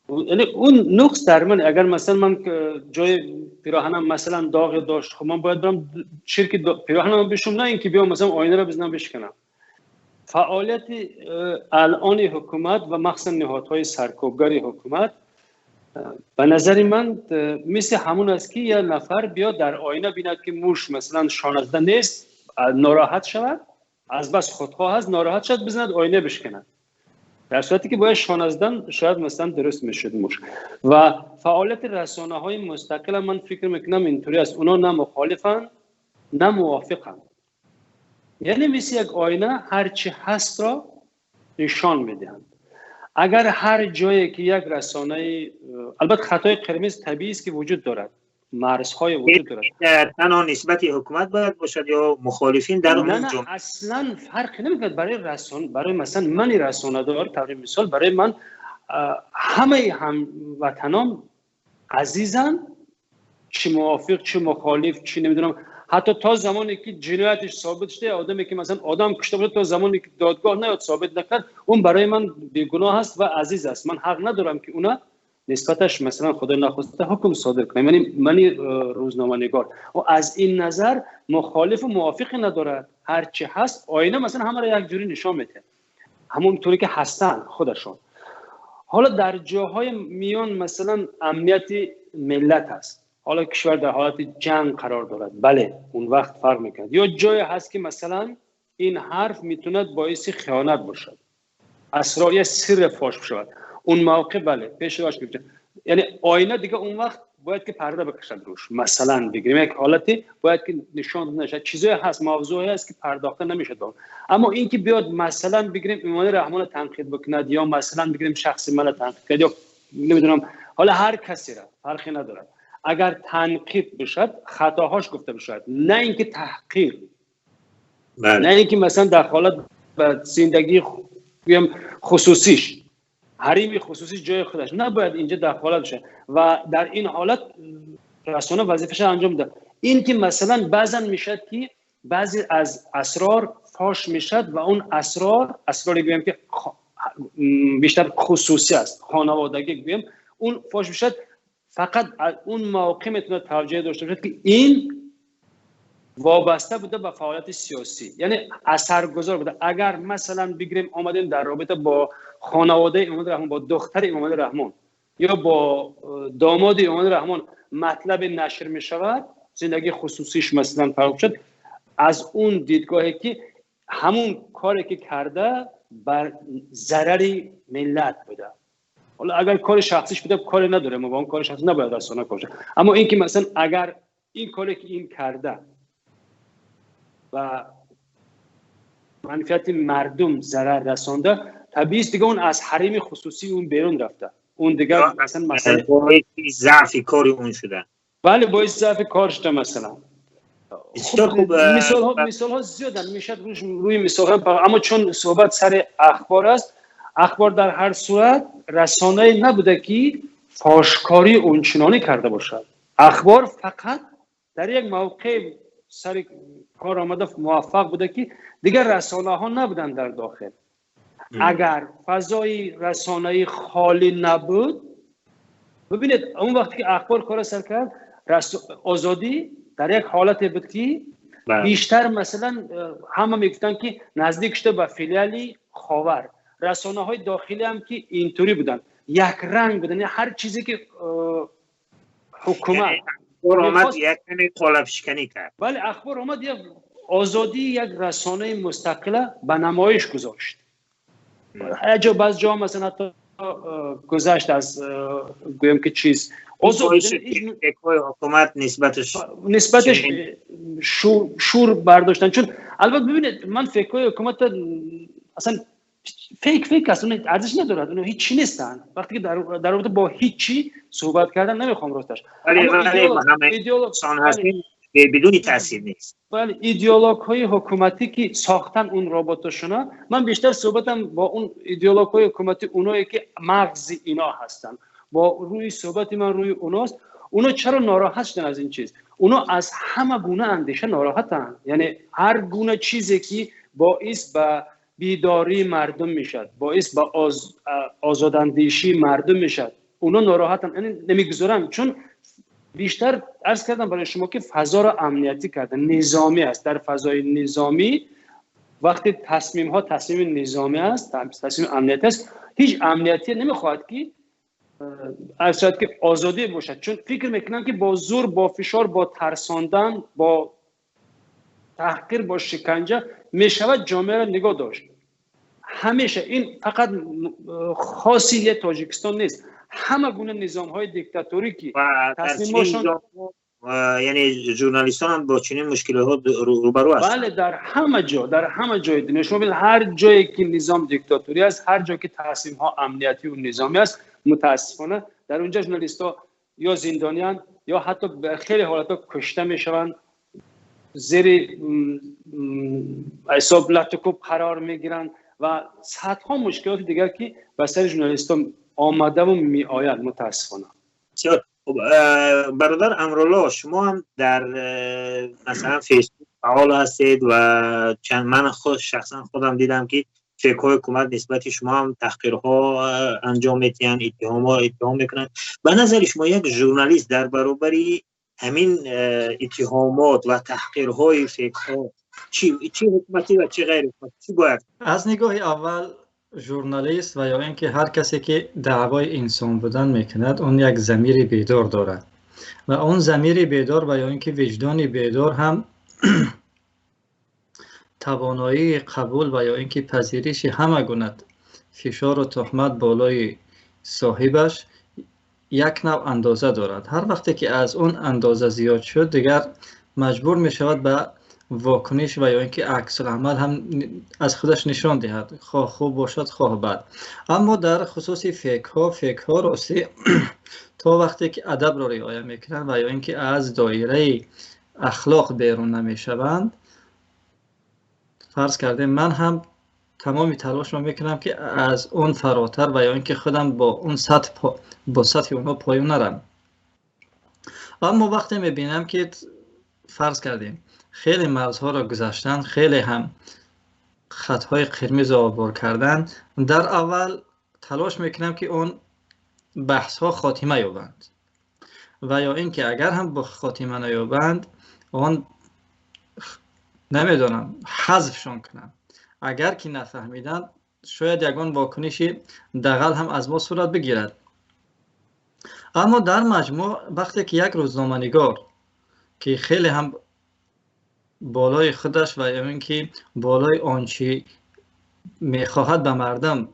Speaker 2: Яъне он нуқс дар ман, агар масалан ман ҷои пироҳанам масалан доғе дошт, хуб ман бояд барам чирки пироҳанам бишум, на инки биём масалан оинаро бизанам бишканам. Фаъолияти алони ҳукумат ва махсусан ниҳодҳои саркӯбгари ҳукумат ба назари ман мисли ҳамон аст ки як нафар биёд дар оина бинад ки муш масалан шоназда нест, нороҳат шавад, аз бас худхоҳ аст, нороҳат шавад, бизанад оина бишканад. Дар сурате ки бояд шоназдан шояд масалан дуруст мешуд муш. Ва фаъолияти расонаҳои мустақил ман фикр мекунам интаври аст. Онҳо на мухолифанд, نه موافقند. یعنی مثل یک آینه هرچی هست را نشان میدهند. اگر هر جایی که یک رسانه، البته خطای قرمز طبیعی است که وجود دارد، مرزهای وجود دارد،
Speaker 1: تنها نسبت حکومت باید باشد یا مخالفین در
Speaker 2: اون نه اصلا فرقی نمیکند. برای رسانه، برای مثلا من رسانه دار، طور مثال برای من همه هموطنام عزیزن، چه موافق چه مخالف چه نمیدونم، حتی تا زمانی که جنایتش ثابت شده، آدمی که مثلا آدم کشته باشه تا زمانی که دادگاه نیاد ثابت نکرد، اون برای من بیگناه است و عزیز است. من حق ندارم که اونا نسبتش مثلا خدا نخواسته حکم صادر کنم. یعنی من روزنامه نگار و از این نظر مخالف و موافق ندارد. هر چی هست آینه مثلا همه را یک جوری نشان میده، همون طوری که هستن خودشون. حالا در جاهای میان مثلا امنیت ملت هست، حالا کشور در حالت جنگ قرار دارد، بله اون وقت فرق میکند. یا جای هست که مثلا این حرف میتوند باعث خیانت باشد، اسرار یا سر فاش بشود، اون موقع بله پیش راش میفته. یعنی آینه دیگه اون وقت باید که پرده بکشد روش، مثلا بگیریم یک حالتی باید که نشان نشه، چیزایی هست، موضوعی هست که پرداخته نمیشه به اون. اما اینکه بیاد مثلا بگیریم امام رحمان تنقید بکند یا مثلا بگیریم شخص من تنقید کند یا نمیدونم حالا هر کسی را، فرقی نداره، اگر تنقید بشد خطاهاش گفته بشد، نه اینکه تحقیر، نه اینکه مثلا دخالت به زندگی خصوصیش، حریم خصوصی جای خودش، نباید اینجا دخالت بشه و در این حالت رسانه وظیفه‌ش انجام ده. این که مثلا بعضا میشد که بعضی از اسرار فاش میشد و اون اسرار گویم که بیشتر خصوصی است، خانوادگی گویم، اون فاش میشد، فقط اون موقع میتونه توجه داشته باشد که این وابسته بوده به فعالیت سیاسی، یعنی اثرگذار بوده. اگر مثلا بگیریم آمدیم در رابطه با خانواده امام رحمان، با دختر امام رحمان یا با داماد امام رحمان مطلب نشر می شود، زندگی خصوصیش مثلا فرق شد، از اون دیدگاهی که همون کاری که کرده بر ضرر ملت بوده. حالا اگر کار شخصیش بوده کاری نداره، ما با اون کار شخصی نباید رسانه کار شه. اما اینکه مثلا اگر این کاری که این کرده و منفعت مردم ضرر رسانده، طبیعی است دیگه اون از حریم خصوصی اون بیرون رفته، اون دیگه مثلا مسئله
Speaker 1: ضعف کاری اون شده.
Speaker 2: بله باعث ضعف کار شده مثلا.
Speaker 1: خوب
Speaker 2: مثال ها زیادن، میشه روی مثال ها، اما چون صحبت سر اخبار است، اخبار در هر صورت رسانه نبوده که فاشکاری اونچنانی کرده باشد. اخبار فقط در یک موقع سر کار آمده موفق بوده که دیگر رسانه ها نبودن در داخل. اگر فضای رسانه‌ای خالی نبود، ببینید اون وقتی که اخبار کار سر کرد، آزادی در یک حالت بود که بیشتر مثلا همه میگفتن که نزدیک شده به فیلیالی خاور. رسانه های داخلی هم که اینطوری بودن، یک رنگ بودن، هر چیزی که حکومت
Speaker 1: آمد یک کمی قالب شکنی کرد.
Speaker 2: بله اخبار آمد یک آزادی، یک رسانه مستقله به نمایش گذاشت. جا بعض جا مثلا حتی گذشت از گویم که چیز
Speaker 1: حکومت
Speaker 2: نسبتش شور برداشتن. چون البته ببینید من فکرهای حکومت اصلا فیک اصلا ارزش ندارد، اونها هیچی نیستن. وقتی که در رابطه با هیچی صحبت کردن نمیخوام راستش.
Speaker 1: ایدئولوژ بدون تاثیر نیست.
Speaker 2: بله ایدئولوژ های حکومتی که ساختن اون رابطه‌شونا، من بیشتر صحبتم با اون ایدئولوژ های حکومتی، اونایی که مغز اینا هستن، با روی صحبت من روی اوناست. اونا چرا ناراحت شدن از این چیز؟ اونا از همه گونه اندیشه ناراحتن، یعنی هر گونه چیزی که باعث به بیداری مردم میشد، باعث به آزاداندیشی مردم میشد، اونا ناراحتن، یعنی نمیگذارن. چون بیشتر عرض کردم برای شما که فضا را امنیتی کرده، نظامی است. در فضای نظامی وقتی تصمیم ها تصمیم نظامی است، تصمیم امنیتی است، هیچ امنیتی نمیخواهد که عرض شد که آزادی باشد، چون فکر میکنن که با زور، با فشار، با ترساندن، با تحقیر، با شکنجه میشود جامعه را نگاه داشت. همیشه این فقط خاصیت تاجیکستان نیست، همه گونه نظام های دیکتاتوری که تصمیمشون
Speaker 1: یعنی ژورنالیستان هم با چنین مشکلات روبرو هستند.
Speaker 2: بله، در همه جا، در همه جای دنیا. شما ببینید هر جایی که نظام دیکتاتوری است، هر جایی که تصمیم ها امنیتی و نظامی است، متاسفانه در اونجا ژورنالیست ها یا زندانیان یا حتی به خیلی حالت ها کشته میشوند، زیر حساب لط و کوب قرار میگیرند و صدها مشکلات دیگر که به سر ژورنالیست ها آمده و می آید متاسفانه.
Speaker 1: برادر امرالله، شما هم در مثلا فیسبوک فعال هستید و چند من خود شخصا خودم دیدم که فکرهای حکومت نسبت شما هم تحقیرها انجام میدن، اتهام‌ها اتهام میکنن. به نظر شما یک ژورنالیست در برابر همین اتهامات و تحقیرهای فکرها چی حکومتی و چی غیر حکومتی چی باید؟
Speaker 3: از نگاه اول ژورنالیست و یا اینکه هر کسی که دعوای انسان بودن میکند، اون یک ضمیر بیدار دارد و اون ضمیر بیدار و یا اینکه وجدان بیدار هم توانایی قبول و یا اینکه پذیرش همه گونه فشار و تهمت بالای صاحبش یک نوع اندازه دارد. هر وقتی که از اون اندازه زیاد شد، دیگر مجبور می شود به واکنش و یا اینکه عکس العمل هم از خودش نشان دهد، خواه خوب باشد خواه بد. اما در خصوص فکرها راستی تا وقتی که ادب را رعایت میکنند و یا اینکه از دایره اخلاق بیرون نمیشوند، فرض کردیم من هم تمامی تلاش رو میکنم که از اون فراتر و یا اینکه خودم با اون سطح با سطح اونها پایین نرم. اما وقتی میبینم که فرض کردیم خیلی مرزها را گذشتن، خیلی هم خطهای قرمز را عبور کردن، در اول تلاش میکنم که اون بحث ها خاتمه یابند و یا اینکه اگر هم با خاتمه نیابند، آن نمیدونم حذفشان کنم. اگر که نفهمیدن، شاید یگان واکنش دغل هم از ما صورت بگیرد. اما در مجموع وقتی که یک روزنامه‌نگار که خیلی هم بالای خودش و یا اینکه بالای آنچه میخواهد به مردم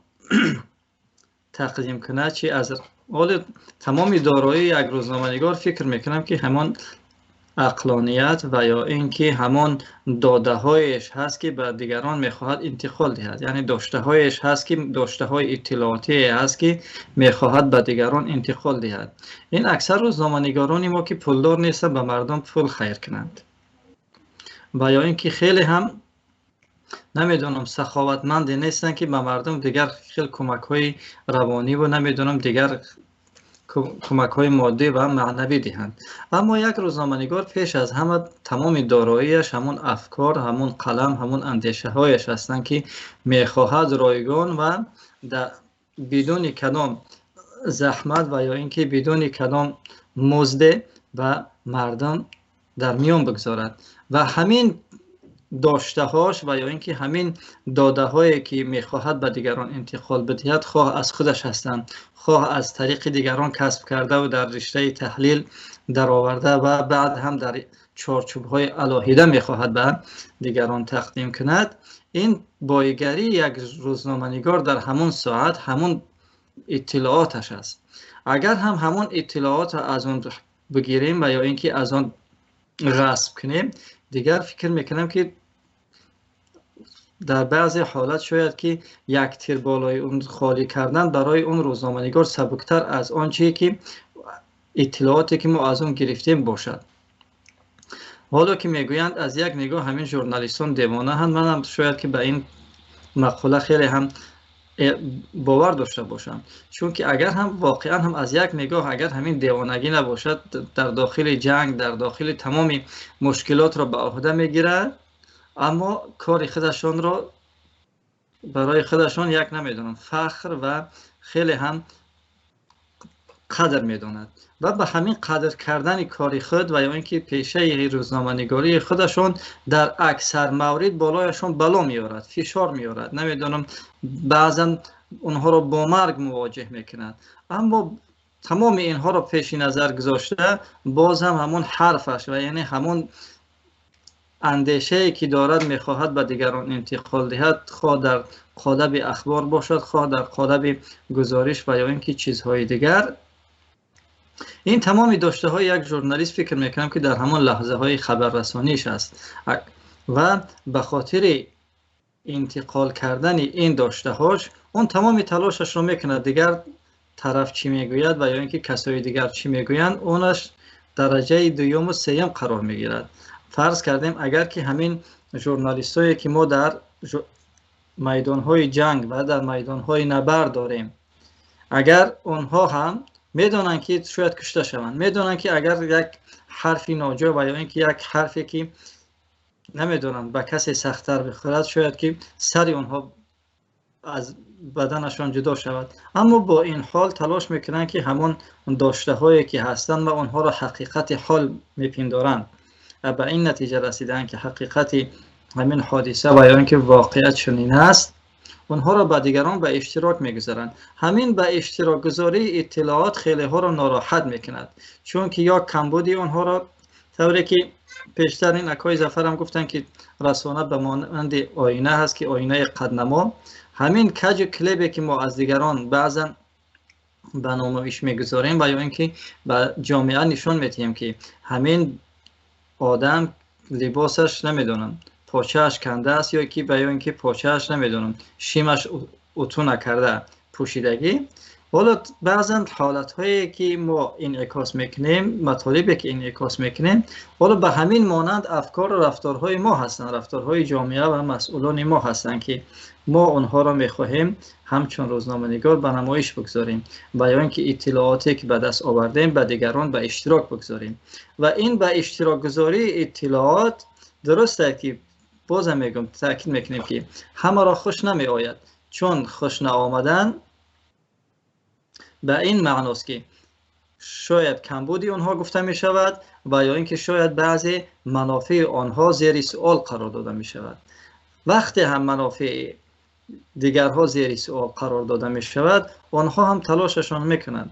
Speaker 3: تقدیم کند، چی از حال تمام دارایی یک روزنامه‌نگار فکر میکنم که همان عقلانیت و یا اینکه همان داده هایش هست که به دیگران میخواهد انتقال دهد، یعنی داشته هایش هست که داشته های اطلاعاتی هست که میخواهد به دیگران انتقال دهد. این اکثر روزنامه‌نگاران ما که پولدار نیستند به مردم پول خیر کنند و یا اینکه خیلی هم نمیدونم سخاوتمند نیستند که به مردم دیگر خیلی کمک های روانی و نمیدونم دیگر کمک های مادی و معنوی دهند. اما یک روزنامه‌نگار پیش از همه تمام داراییش همون افکار، همون قلم، همون اندیشه هایش هستند که میخواهد رایگان و بدون کدام زحمت و یا اینکه بدون کدام مزد به مردم در میان بگذارد و همین داشته هاش و یا اینکه همین داده هایی که میخواهد به دیگران انتقال بدهد، خواه از خودش هستند، خواه از طریق دیگران کسب کرده و در رشته تحلیل درآورده و بعد هم در چارچوب های علاهیده میخواهد به دیگران تقدیم کند. این بایگری یک روزنامه‌نگار در همون ساعت همون اطلاعاتش است. اگر هم همون اطلاعات از اون بگیریم و یا اینکه از آن غصب کنیم، دیگر فکر میکنم که در بعضی حالت شاید که یک تیر بالای اون خالی کردن برای اون روزنامه‌نگار سبکتر از آنچه که اطلاعاتی که ما از اون گرفتیم باشد. حالا که میگویند از یک نگاه همین ژورنالیستان دیوانه هستند، منم شاید که به این مقوله خیلی هم باور داشته باشم، چون که اگر هم واقعا هم از یک نگاه اگر همین دیوانگی نباشد، در داخل جنگ، در داخل تمام مشکلات را به عهده میگیرد، اما کار خودشان را برای خودشان یک نمیدونم فخر و خیلی هم قدر میداند و به همین قدر کردن کار خود و یا اینکه پیشه روزنامه‌نگاری خودشان در اکثر مورد بالایشان بلا میارد، فشار میارد، نمیدونم بعضا اونها را با مرگ مواجه میکند، اما تمام اینها را پیش نظر گذاشته باز هم همون حرفش و یعنی همون اندیشه‌ای که دارد میخواهد به دیگران انتقال دهد، خواه در قالب اخبار باشد، خواه در قالب گزارش و یا اینکه چیزهای دیگر. Ин тамоми доштаҳои як журналист, фикр мекунам, ки дар ҳамон лаҳзаҳои хабаррасониш аст ва ба хотири интиқол кардани ин доштаҳош он тамоми талошашро мекунад. Дигар тараф чӣ мегӯяд ва ё ин ки касои дигар чӣ мегӯянд, онаш дараҷаи дуюму сеюм қарор мегирад. Фарз кардем, агар ки ҳамин журналистое ки мо дар майдонҳои ҷанг ва дар майдонҳои набард дорем, агар онҳо ҳам медонанд, ки шояд кушта шаванд, медонанд, ки агар як ҳарфи ноҷо ва ё ин ки як ҳарфе ки намедонам ба касе сахттар бихӯрад, шояд ки сари онҳо аз баданашон ҷудо шавад, аммо бо ин ҳол талош мекунанд, ки ҳамон доштаҳое ки ҳастанд ва онҳоро ҳақиқати ҳол мепиндоранд ва ба ин натиҷа расидаанд, ки ҳақиқати ҳамин ҳодиса ва ё ин ки воқеа чунин аст, онҳоро ба дигарон ба иштирок мегузаранд. Ҳамин ба иштирокгузории иттилоот хелеҳоро нороҳат мекунад, чунки ё камбуди онҳоро, тавре ки пештар ин акои Зафарам гуфтанд, ки расона ба монанди оина ҳаст, ки оинаи қаднамо, ҳамин каҷу клебе ки мо аз дигарон баъзан ба намоиш мегузорем ва ё ин ки ба ҷомеа нишон медиҳем, ки ҳамин одам либосаш, намедонам, почааш канда аст ё ки ба ё ин ки почааш, намедонам, шимаш уту накарда пӯшидагӣ. Ҳоло баъзан ҳолатҳое ки мо инъикос мекунем, матолибе ки инъикос мекунем, ҳоло ба ҳамин монанд афкору рафторҳои мо ҳастанд, рафторҳои ҷомеа ва масъулони мо ҳастанд, ки мо онҳоро мехоҳем ҳамчун рӯзноманигор ба намоиш бигзорем ва ё ин ки иттилооте ки ба даст овардем, ба дигарон ба иштирок бигзорем. Ва ин ба иштирокгузории иттилоот, дуруст аст, ки бозам мегӯям, таъкид мекунем, ки ҳамаро хуш намеояд, чун хуш наомадан ба ин маъност, ки шояд камбуди онҳо гуфта мешавад ва ё ин ки шояд баъзе манофеи онҳо зери суол қарор дода мешавад. Вақте ҳам манофеи дигарҳо зери суол қарор дода мешавад, онҳо ҳам талошашон мекунанд,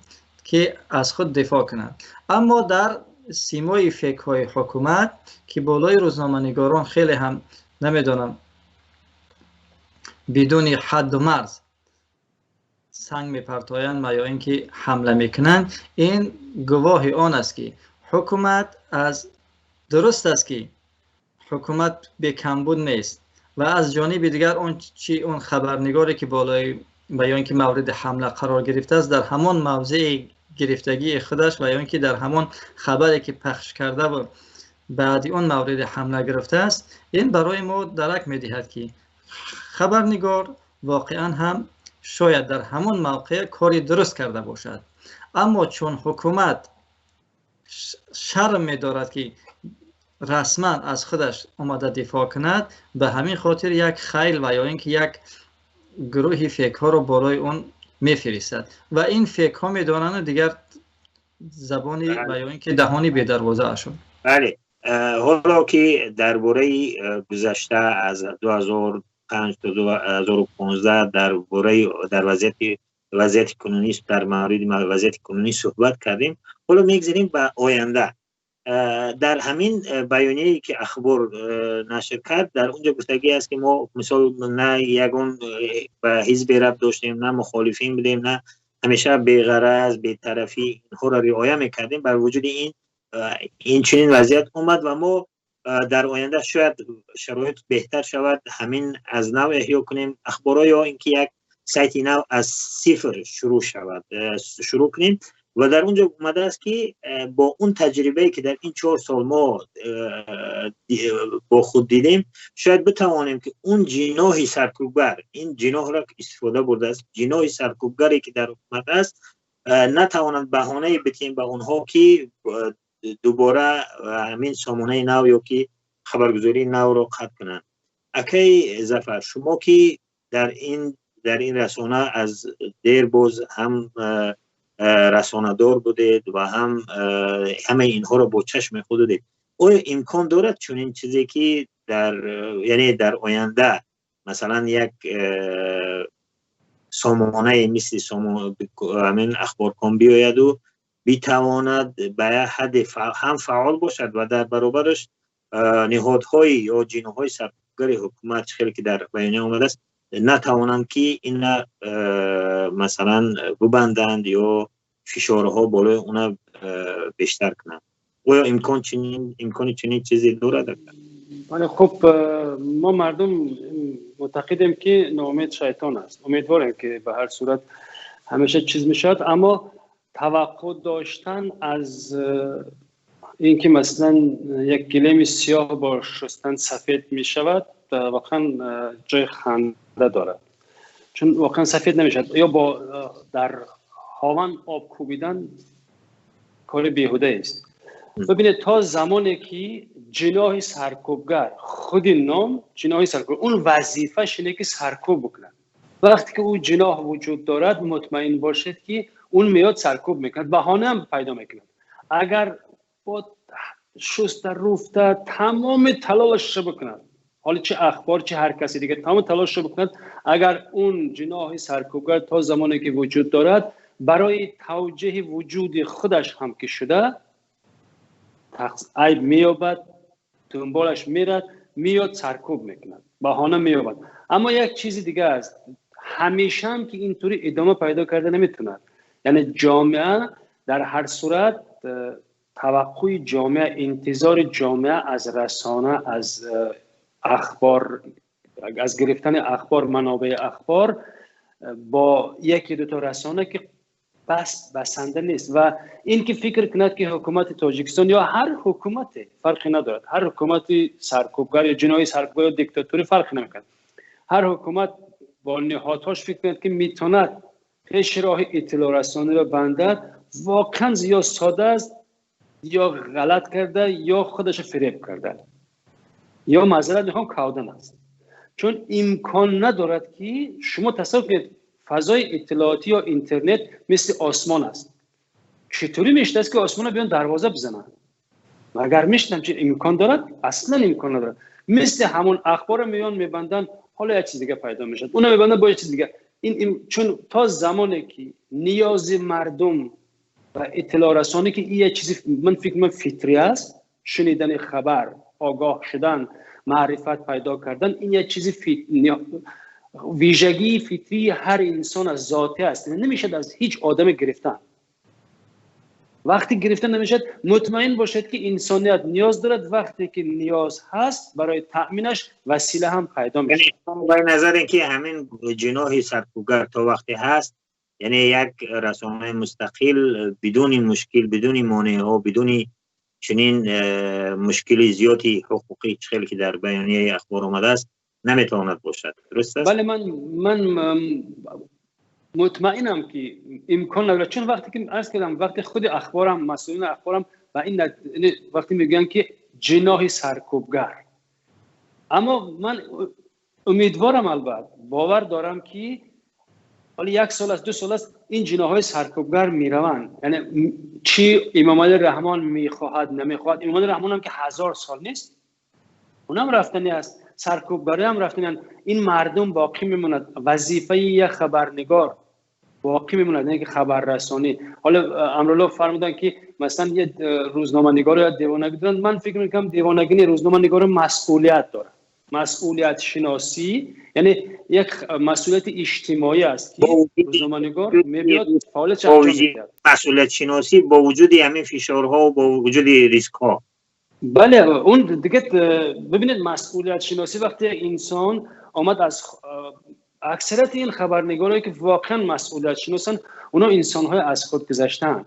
Speaker 3: ки аз худ дифоъ кунанд. Аммо дар симои фекҳои ҳукумат, ки болои рӯзноманигорон хеле ҳам, намедонам, бидуни ҳадду марз санг мепартоянд ва ё ин ки ҳамла мекунанд, ин гувоҳи он аст, ки ҳукумат аз, дуруст аст, ки ҳукумат бекамбуд нест ва аз ҷониби дигар он чи он хабарнигоре ки болои ва ё ин ки мавриди ҳамла қарор гирифтааст, дар ҳамон мавзеи гирифтагии худаш ва ё ин ки дар ҳамон хабаре ки пахш карда ва баъди он мавриди ҳамла гирифтааст, ин барои мо дарак медиҳад, ки хабарнигор воқеан ҳам шояд дар ҳамон мавқеъ кори дуруст карда бошад, аммо чун ҳукумат шарм медорад, ки расман аз худаш омада дифоъ кунад, ба ҳамин хотир як хайл ва ё ин ки як гурӯҳи фекҳоро болои он мефиристад ва ин фекҳо медонанд дигар забони ва ё ин ки даҳони бедарвозаашон.
Speaker 1: Бале, ҳоло ки дар бораи гузашта аз 2005 то 2015, дар бораи дар вазъияти кунунӣ, дар мавриди вазъияти кунунӣ суҳбат кардем, ҳоло мегзарем ба оянда. Дар ҳамин баёнияе ки Ахбор нашр кард, дар онҷо гуфтагӣ аст, ки мо мисол на ягон ба ҳизбе рабт доштем, на мухолифин будем, на ҳамеша беғараз, бетарафӣ инҳоро риоя мекардем. Бар вуҷуди ин ин чунин вазъият омад ва мо дар оянда шояд шароит беҳтар шавад, ҳамин аз нав эҳё кунем Ахборо ё ин ки як сайти нав аз сифр шурӯъ шавад, шурӯъ кунем. Ва дар он ҷо омадааст, ки бо он таҷрибае ки дар ин 4 сол мо бо худ дидем, шояд битавонем, ки он ҷиноҳи саркӯбгар, ин ҷиноҳро истифода бурдааст, ҷиноҳи саркӯбгаре ки дар ҳукумат аст, натавонанд баҳонае битиҳем ба онҳо, ки дубора ҳамин сомонаи нав ё ки хабаргузории навро қатъ кунанд. Акаи Зафар, шумо ки дар ин расона аз дер боз ҳам расонадор будед ва ҳам ҳамаи инҳоро бо чашми худ дидед, оё имкон дорад чунин чизе, ки дар, яъне дар оянда, масалан, як сомонае мисли ҳамин Ахборком биёяду битавонад ба як ҳадде ҳам фаъол бошад ва дар баробараш ниҳодҳои ё ҷиноҳҳои саркӯбгари ҳукумат, хеле ки дар баёния омадааст, натавонанд, ки ина масалан бубанданд ё фишорҳо болои она бештар кунанд. Оё имкони чунин чизе дорад?
Speaker 2: Бале, хуб, мо мардум муътақидем, ки ноумед шайтон аст. Умедворем, ки ба ҳар сурат ҳамеша чиз мешавад, аммо таваққӯъ доштан аз инки масалан як гилеми сиёҳ бо шустан сафед мешавад, воқеан ҷои ханда дорад, чун воқеан сафед намешавад. Ё бо дар ҳован об кӯбидан кори беҳуда аст. Бибинед, то замоне ки ҷиноҳи саркӯбгар, худи ном ҷиноҳи саркӯб, он вазифааш ине ки саркӯб бикунад. Вақте ки ӯ ҷиноҳ вуҷуд дорад, мутмаин бошед, ки он меояд, саркӯб мекунад, баҳона ҳам пайдо мекунад. Агар бо шуста руфта тамоми талошашро бикунад, ҳоли чи ахбор, чи ҳар каси дига, тамоми талошашро бикунад, агар он ҷиноҳи саркӯбгар то замоне ки вуҷуд дорад, барои тавҷеҳи вуҷуди худаш ҳам ки шуда айб меёбад, дунболаш мерад, меёд, саркӯб мекунад, баҳона меёбад. Аммо як чизи дига аст: ҳамеша ҳам ки интури идома пайдо карда наметавонад. Яъне ҷомеа дар ҳар сурат, таваққӯи ҷомеа, интизори ҷомеа аз расона, аз ахбор, аз гирифтани ахбор, манобеи ахбор бо яке дуто расона ки бас басанда нест. Ва ин ки фикр кунад, ки ҳукумати Тоҷикистон ё ҳар ҳукумате, фарқе надорад, ҳар ҳукумати саркӯбгар ё ҷиноҳи саркӯбгар ё диктатурӣ, фарқе намекунад, ҳар ҳукумат бо ниҳодҳош фикр кунад, ки метавонад пеши роҳи иттилоърасониро бандад, воқеан ё сода аст, ё ғалат карда, ё худашро фиреб карда, ё, маъзарат мехоҳам, кавдан аст. Чун имкон надорад, ки шумо тасаввур кунед, фазои иттилоотӣ ё интернет мисли осмон аст. Чطوری мешудааст, ки осмона биён дарвоза бизананд? Магар мешунам чи имкон дорад? Аслан имкон надорад. Мисли ҳамон ахборро меён мебанданд, ҳоло як чиз дига пайдо мешавад, уна мебанданд, бо як чиз дига. Ин чун то замоне ки ниёзи мардум ва иттилоърасонӣ, ки ин як чизи, ман фикр мекунам, фитрӣ аст, шунидани хабар, огоҳ шудан, маърифат пайдо кардан, ин як чизи вижагии фитрии ҳар инсон аз зотӣ аст, намешавад аз ҳеҷ одаме гирифтан. Вақте гирифта намешавад, мутмаин бошед, ки инсоният ниёз дорад. Вақте ки ниёз ҳаст, барои таъминаш васила ҳам пайдо мешавад.
Speaker 1: Ба назаре ки ҳамин ҷиноҳи саркӯбгар то вақте ҳаст, яъне як расонаи мустақил бидуни мушкил, бидуни монеаҳо, бидуни чунин мушкили зиёди ҳуқуқӣ, хеле ки дар баёнияи ахбор омадааст, наметавонад бошад. Дуруст аст?
Speaker 2: Бале, ман мутмаинам, ки имкон надорад, чун вақте ки арз кардам, вақте худи ахборам, масъулини ахборам ва ин вақте мегӯянд, ки ҷиноҳи саркӯбгар. Аммо ман умедворам, албат бовар дорам, ки ҳоли як сол аст, 2 сол аст, ин ҷиноҳҳои саркӯбгар мераванд. Яъне чӣ Имомалӣ Раҳмон мехоҳад, намехоҳад, Имомалӣ Раҳмонам ки 1000 сол нест, унам рафтанӣ аст, саркӯбгариам рафтанианд, ин мардум боқӣ мемонад, вазифаи як хабарнигор боқӣ мемонад, яъне ки хабаррасонӣ. Ҳоло Амрулло фармуданд, ки масалан як рӯзноманигор ё девонагӣ доранд. Ман фикр мекунам, девонагӣ не, рӯзноманигор масъулият дорад. Масъулиятшиносӣ, яъне як масъулияти иҷтимоӣ аст, ки рӯзноманигор мебиёд, фаъолиятш анҷом медиҳад.
Speaker 1: Масъулиятшиносӣ бо вуҷуди ҳамин фишорҳо, бо вуҷуди рискҳо.
Speaker 2: Бале, он дига, бибинед, масъулиятшиносӣ, вақте инсон омад аз аксарияти ин хабарнигорое ки воқеан масъулиятшиносанд, онҳо инсонҳои аз худ гузаштаанд,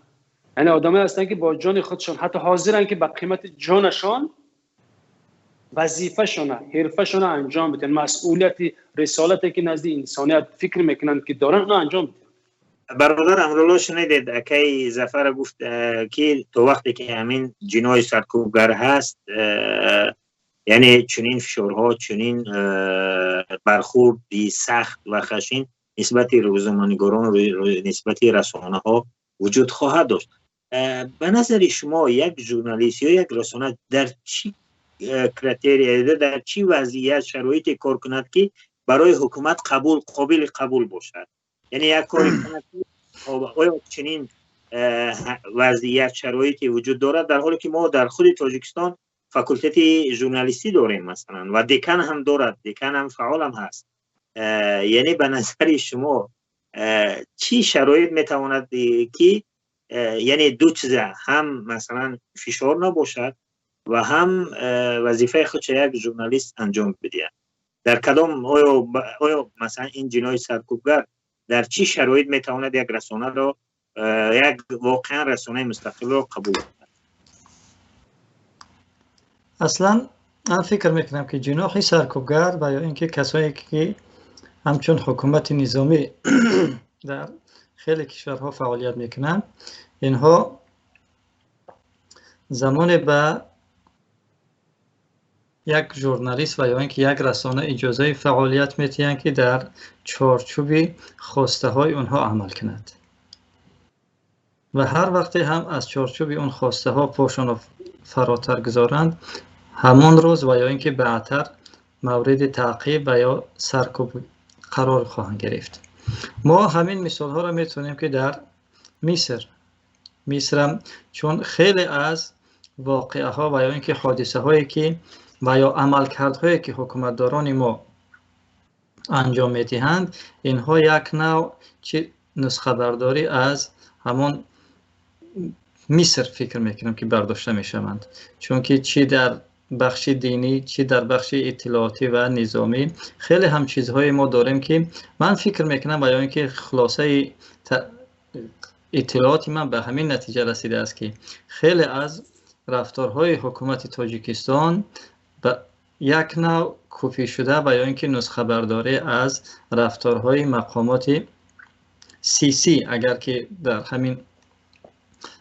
Speaker 2: яъне одамое ҳастанд, ки бо ҷони худшон ҳатто ҳозиранд, ки ба қимати ҷонашон вазифашона, ҳирфашона анҷом бидиҳанд, масъулияти рисолате ки назди инсоният фикр мекунанд, ки доранд, оно анҷом бидиҳанд.
Speaker 1: Бародар Амрулло, шунидед, акаи Зафара гуфт, ки то вақте ки ҳамин ҷиноҳи саркӯбгар ҳаст, яъне чунин фишорҳо, чунин бархурди сахт ва хашин нисбати рӯзноманигорон, нисбати расонаҳо вуҷуд хоҳад дошт. Ба назари шумо, як журналист ё як расона дар чӣ критерия, дар чӣ вазъият, шароите кор кунад, ки барои ҳукумат қабул, қобили қабул бошад? Яъне як коре кунад, оё чунин вазъият, шароите вуҷуд дорад, дар ҳоле ки мо дар худи Тоҷикистон факултети журналистӣ дорем, масалан, ва декан ҳам дорад, декан ҳам фаъолам ҳаст? Яъне ба назари шумо, чӣ шароит метавонад, ки یعنی دو چیز، هم مثلا فشار نباشد و هم وظیفه خود یک ژورنالیست انجام بده. در کدام آیا مثلا این جناح سرکوبگر در چی شرایط میتواند یک رسانه را، یک واقعا رسانه مستقل را قبول کند؟
Speaker 3: اصلا من فکر میکنم که جناح سرکوبگر و یا اینکه کسایی که همچون حکومت نظامی در خیلی کشورها فعالیت میکنند، اینها زمان به یک ژورنالیست و یا اینکه یک رسانه اجازه فعالیت میتیند که در چارچوب خواسته های اونها عمل کند و هر وقتی هم از چارچوب اون خواسته ها پاشان فراتر گذارند، همان روز و یا اینکه بعدتر مورد تعقیب و یا سرکوب قرار خواهند گرفت. ما همین مثال ها را میتونیم که در مصر هم چون خیلی از واقعه ها و یا اینکه حادثه هایی که و یا عملکردهایی که حکومتداران ما انجام میدهند، اینها یک نوع نسخه برداری از همان مصر فکر میکنم که برداشته میشوند، چون که چی در بخش دینی، چی در بخش اطلاعاتی و نظامی خیلی هم چیزهای ما داریم که من فکر میکنم و یا اینکه خلاصه اطلاعاتی من به همین نتیجه رسیده است که خیلی از رفتارهای حکومت تاجیکستان به یک نوع کپی شده و یا اینکه نسخه برداری از رفتارهای مقامات سیسی، اگر که در همین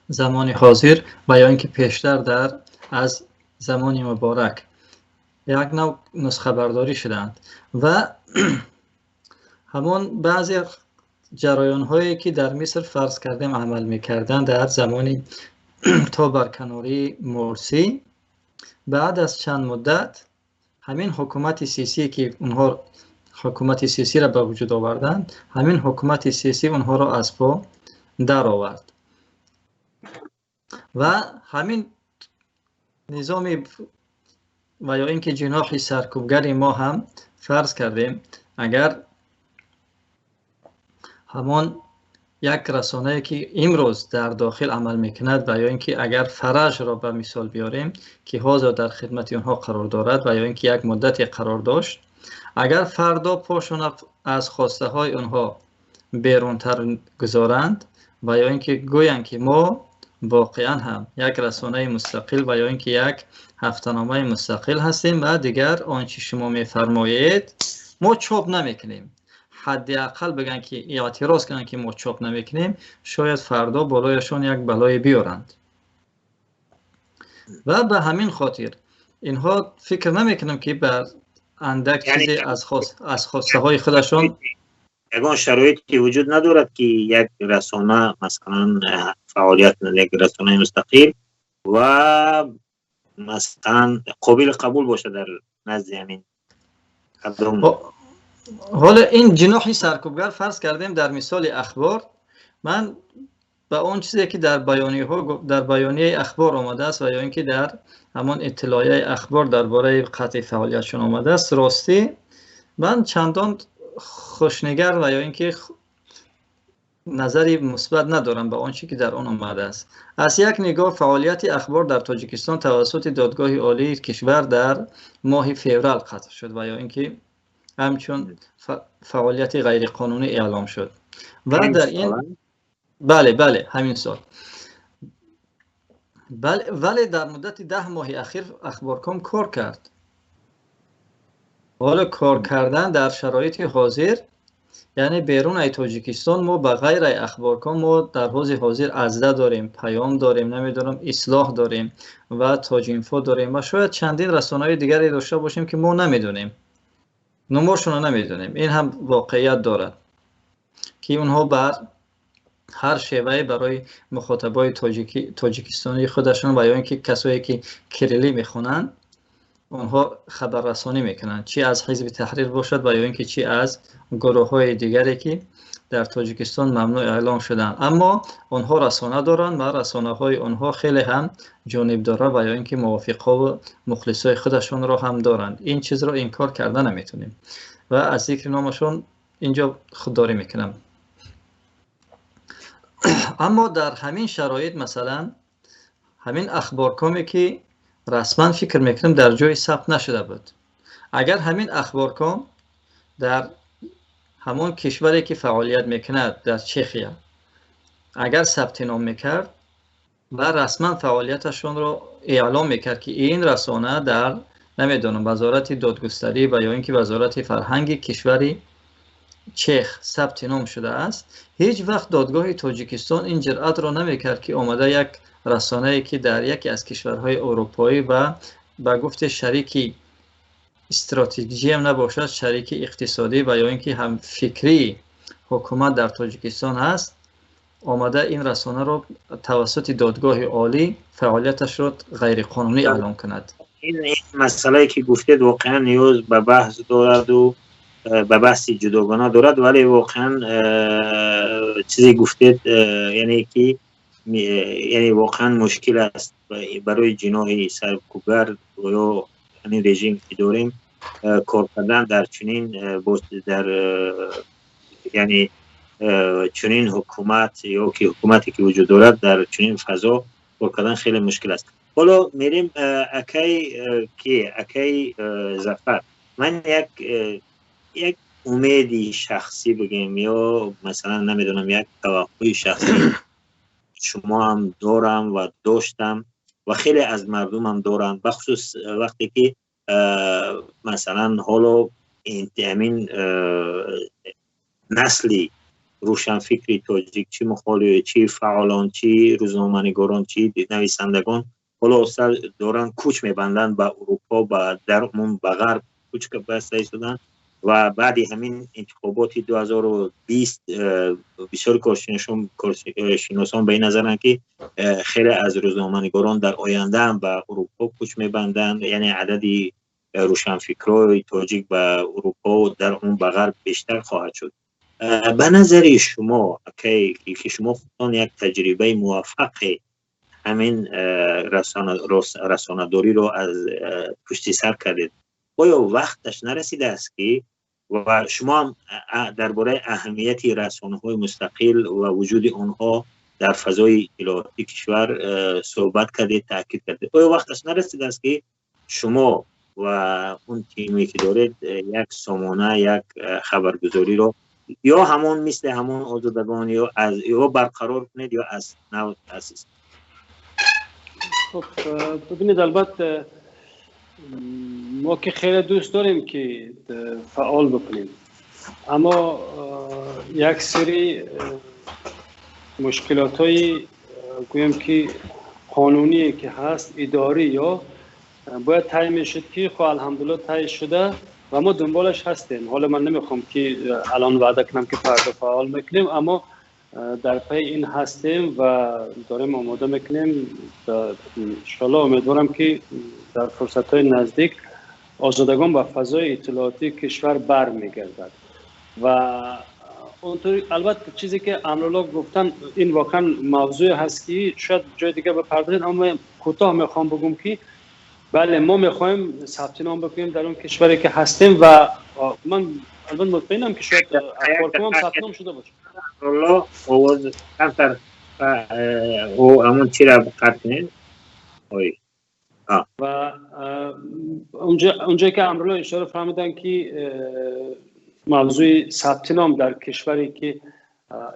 Speaker 3: زمان حاضر و یا اینکه پیشتر در از زمان مبارک یک نوع نسخه برداری شدند و همان بعضی جریان هایی که در مصر فرض کردیم عمل میکردند در زمان تا برکناری مرسی، بعد از چند مدت همین حکومت سیسی که اونها حکومت سیسی را به وجود آوردند، همین حکومت سیسی اونها را از پا در آورد و همین نظام و یا اینکه جناح سرکوبگر ما هم فرض کردیم اگر همان یک رسانه که امروز در داخل عمل میکند و یا اینکه اگر فرج را به مثال بیاریم که حاضر در خدمت آنها قرار دارد و یا اینکه یک مدتی قرار داشت، اگر فردا پاشون از خواسته های آنها بیرونتر گذارند و یا اینکه گویند که ما واقعا هم یک رسانه مستقل و یا اینکه یک هفته‌نامه مستقل هستیم و دیگر آنچه شما میفرمایید ما چاپ نمیکنیم، حداقل بگن که اعتراض کنن که ما چاپ نمیکنیم، شاید فردا بالایشان یک بلای بیارند و به همین خاطر اینها فکر نمیکنم که بر اندک چیزی از خواسته های خودشان
Speaker 1: یگان شرایطی وجود ندارد که یک رسانه مثلا فعالیت یک رسانه مستقل و مثلا قابل قبول باشه در نزد همین کدام.
Speaker 3: حالا این جناح سرکوبگر فرض کردیم در مثال اخبار، من به اون چیزی که در بیانیه ها در بیانیه اخبار آمده است و یا اینکه در همان اطلاعیه اخبار درباره قطع فعالیتشون آمده است، راستی من چندان خوشنگر و یا اینکه نظری مثبت ندارم به آنچه که در آن آمده است. از یک نگاه فعالیت اخبار در تاجیکستان توسط دادگاه عالی کشور در ماه فوریه قطع شد و یا اینکه همچون فعالیت غیر قانونی اعلام شد و در این بله همین سال، بله، ولی در مدت 10 ماه اخیر اخبارکام کار کرد. حالا کار کردن در شرایط حاضر یعنی بیرون از تاجیکستان ما به غیر اخبارکام ما در حوزه حاضر ازده داریم، پیام داریم، نمیدونم اصلاح داریم و تاجینفو داریم و شاید چندین رسانه‌های دیگری داشته باشیم که ما نمیدونیم، نماشون رو نمیدونیم. این هم واقعیت دارد که اونها بر هر شیوه برای مخاطبای تاجیکستانی خودشون و یا اینکه کسایی که کریلی میخونن اونها خبررسانی میکنن، چی از حزب تحریر باشد و یا اینکه چی از گروه های دیگری که در تاجیکستان ممنوع اعلام شدن، اما اونها رسانه دارن و رسانه های اونها خیلی هم جانبداره و یا اینکه موافقا و مخلصای خودشون را هم دارند. این چیز را انکار کرده نمیتونیم و از ذکر نامشون اینجا خودداری میکنم. Аммо дар ҳамин шароит, масалан, ҳамин Ахборкоме ки расман, фикр мекунам, дар ҷои сабт нашуда буд, агар ҳамин Ахборком дар ҳамон кишваре ки фаъолият мекунад, дар Чехия, агар сабти ном мекард ва расман фаъолияташонро эълом мекард, ки ин расона дар, намедонам, Вазорати додгустарӣ ва ё ин ки Вазорати фарҳанги кишвари Чех сабти ном шудааст, ҳеҷ вақт додгоҳи Тоҷикистон ин ҷуръатро намекард, ки омада як расонае ки дар яке аз кишварҳои аврупоӣ ва ба гуфти шарики стратегиям набошад, шарики иқтисодӣ ва ё ин ки ҳамфикрии ҳукумат дар Тоҷикистон ҳаст, омада ин расонаро тавассути Додгоҳи Олӣ фаъолияташро ғайриқонунӣ эълон кунад.
Speaker 1: Ин масъалае ки гуфтед, воқеан ниёз ба баҳс дораду ба баҳси ҷудогона дорад, вале воқеан чизе гуфтед, яъне ки яъне воқеан мушкил аст барои ҷиноҳи саркӯбгар ё ҳамин режим ки дорем кор кардан дар чунин, дар яъне чунин ҳукумат ё ки ҳукумате ки вуҷуд дорад, дар чунин фазо кор кардан хеле мушкил аст. Ҳоло мерем акай ки акай Зафар. Ман як умеди шахсӣ бигем ё масалан, намедонам, як таваққӯи шахсӣ шумо ҳам дорам ва доштам ва хеле аз мардумам доранд, бахусус вақте ки масалан ҳоло ҳамин насли рӯшанфикри тоҷик, чӣ мухоли, чӣ фаъолон, чӣ рӯзноманигорон, чӣ нависандагон, ҳоло доранд кӯч мебанданд ба Урупо, ба дар умум ба Ғарб кӯч баста истоданд. Ва баъди ҳамин интихоботи 2020 бисёри коршиносон ба ин назаранд, ки хеле аз рӯзноманигорон дар оянда ҳам ба Урупо кӯч мебанданд, яъне адади рӯшанфикрои тоҷик ба Урупо, дар умум ба Ғарб бештар хоҳад шуд. Ба назари шумо, ки шумо худтон як таҷрибаи муваффақе ҳамин расонадориро аз пушти сар кардед, оё вақташ нарасидааст, ки ва шумо ҳам дар бораи аҳамияти расонаҳои мустақил ва вуҷуди онҳо дар фазои иттилоотии кишвар суҳбат кардед, таъкид кардед, оё вақташ нарасидааст, ки шумо ва он тиме ки доред як сомона, як хабаргузориро ё ҳамон мисли ҳамон Озодагон ё аз ё барқарор кунед, ё аз нав таъсис?
Speaker 2: Хуб, бибинед, албатта мо ки хеле дӯст дорем, ки фаъол бикунем, аммо як сери мушкилотҳои, гӯем ки, қонуние ки ҳаст, идорӣ ё бояд тай мешуд, ки хо алҳамдулилла тай шуда ва мо дунболаш ҳастем. Ҳоло ман намехоҳам ки алон ваъда кунам, ки фардо фаъол мекунем, аммо дар пайи ин ҳастем ва дорем омода мекунем. Иншоалло умедворам, ки дар фурсатҳои наздик Озодагон ба фазои иттилоотии кишвар бармегардад. Ва онтур албатта чизе ки Амрулло гуфтан, ин воқеан мавзӯе ҳаст, ки шояд ҷои дига бипардозед, аммо кӯтоҳ мехоҳам бигӯм, ки бале, мо мехоҳем сабти ном бикунем дар он кишваре ки ҳастем ва ман албатта мутмаинам, ки шояд Ахборком сабт ном шуда бошад.
Speaker 1: Амрулло, овоз камтар ҳамон чира қатъ кунед. Ой.
Speaker 2: Ва онҷое ки Амрулло ишора фармуданд, ки мавзӯи сабти ном дар кишваре ки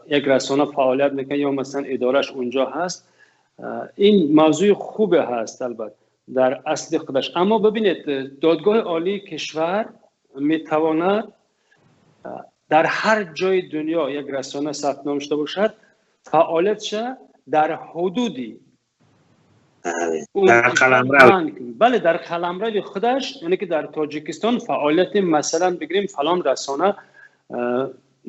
Speaker 2: як расона фаъолият мекунад ё масалан идорааш унҷо ҳаст, ин мавзӯи хубе ҳаст албатта дар асли худаш. Аммо бибинед, Додгоҳи Олии кишвар метавонад дар ҳар ҷои дунё як расона сабт ном шуда бошад, фаъолиятша дар ҳудуди
Speaker 1: дар қаламрав.
Speaker 2: Бале, дар қаламрави худаш, яъне ки дар Тоҷикистон фаъолияти, масалан бигирем, фалон расона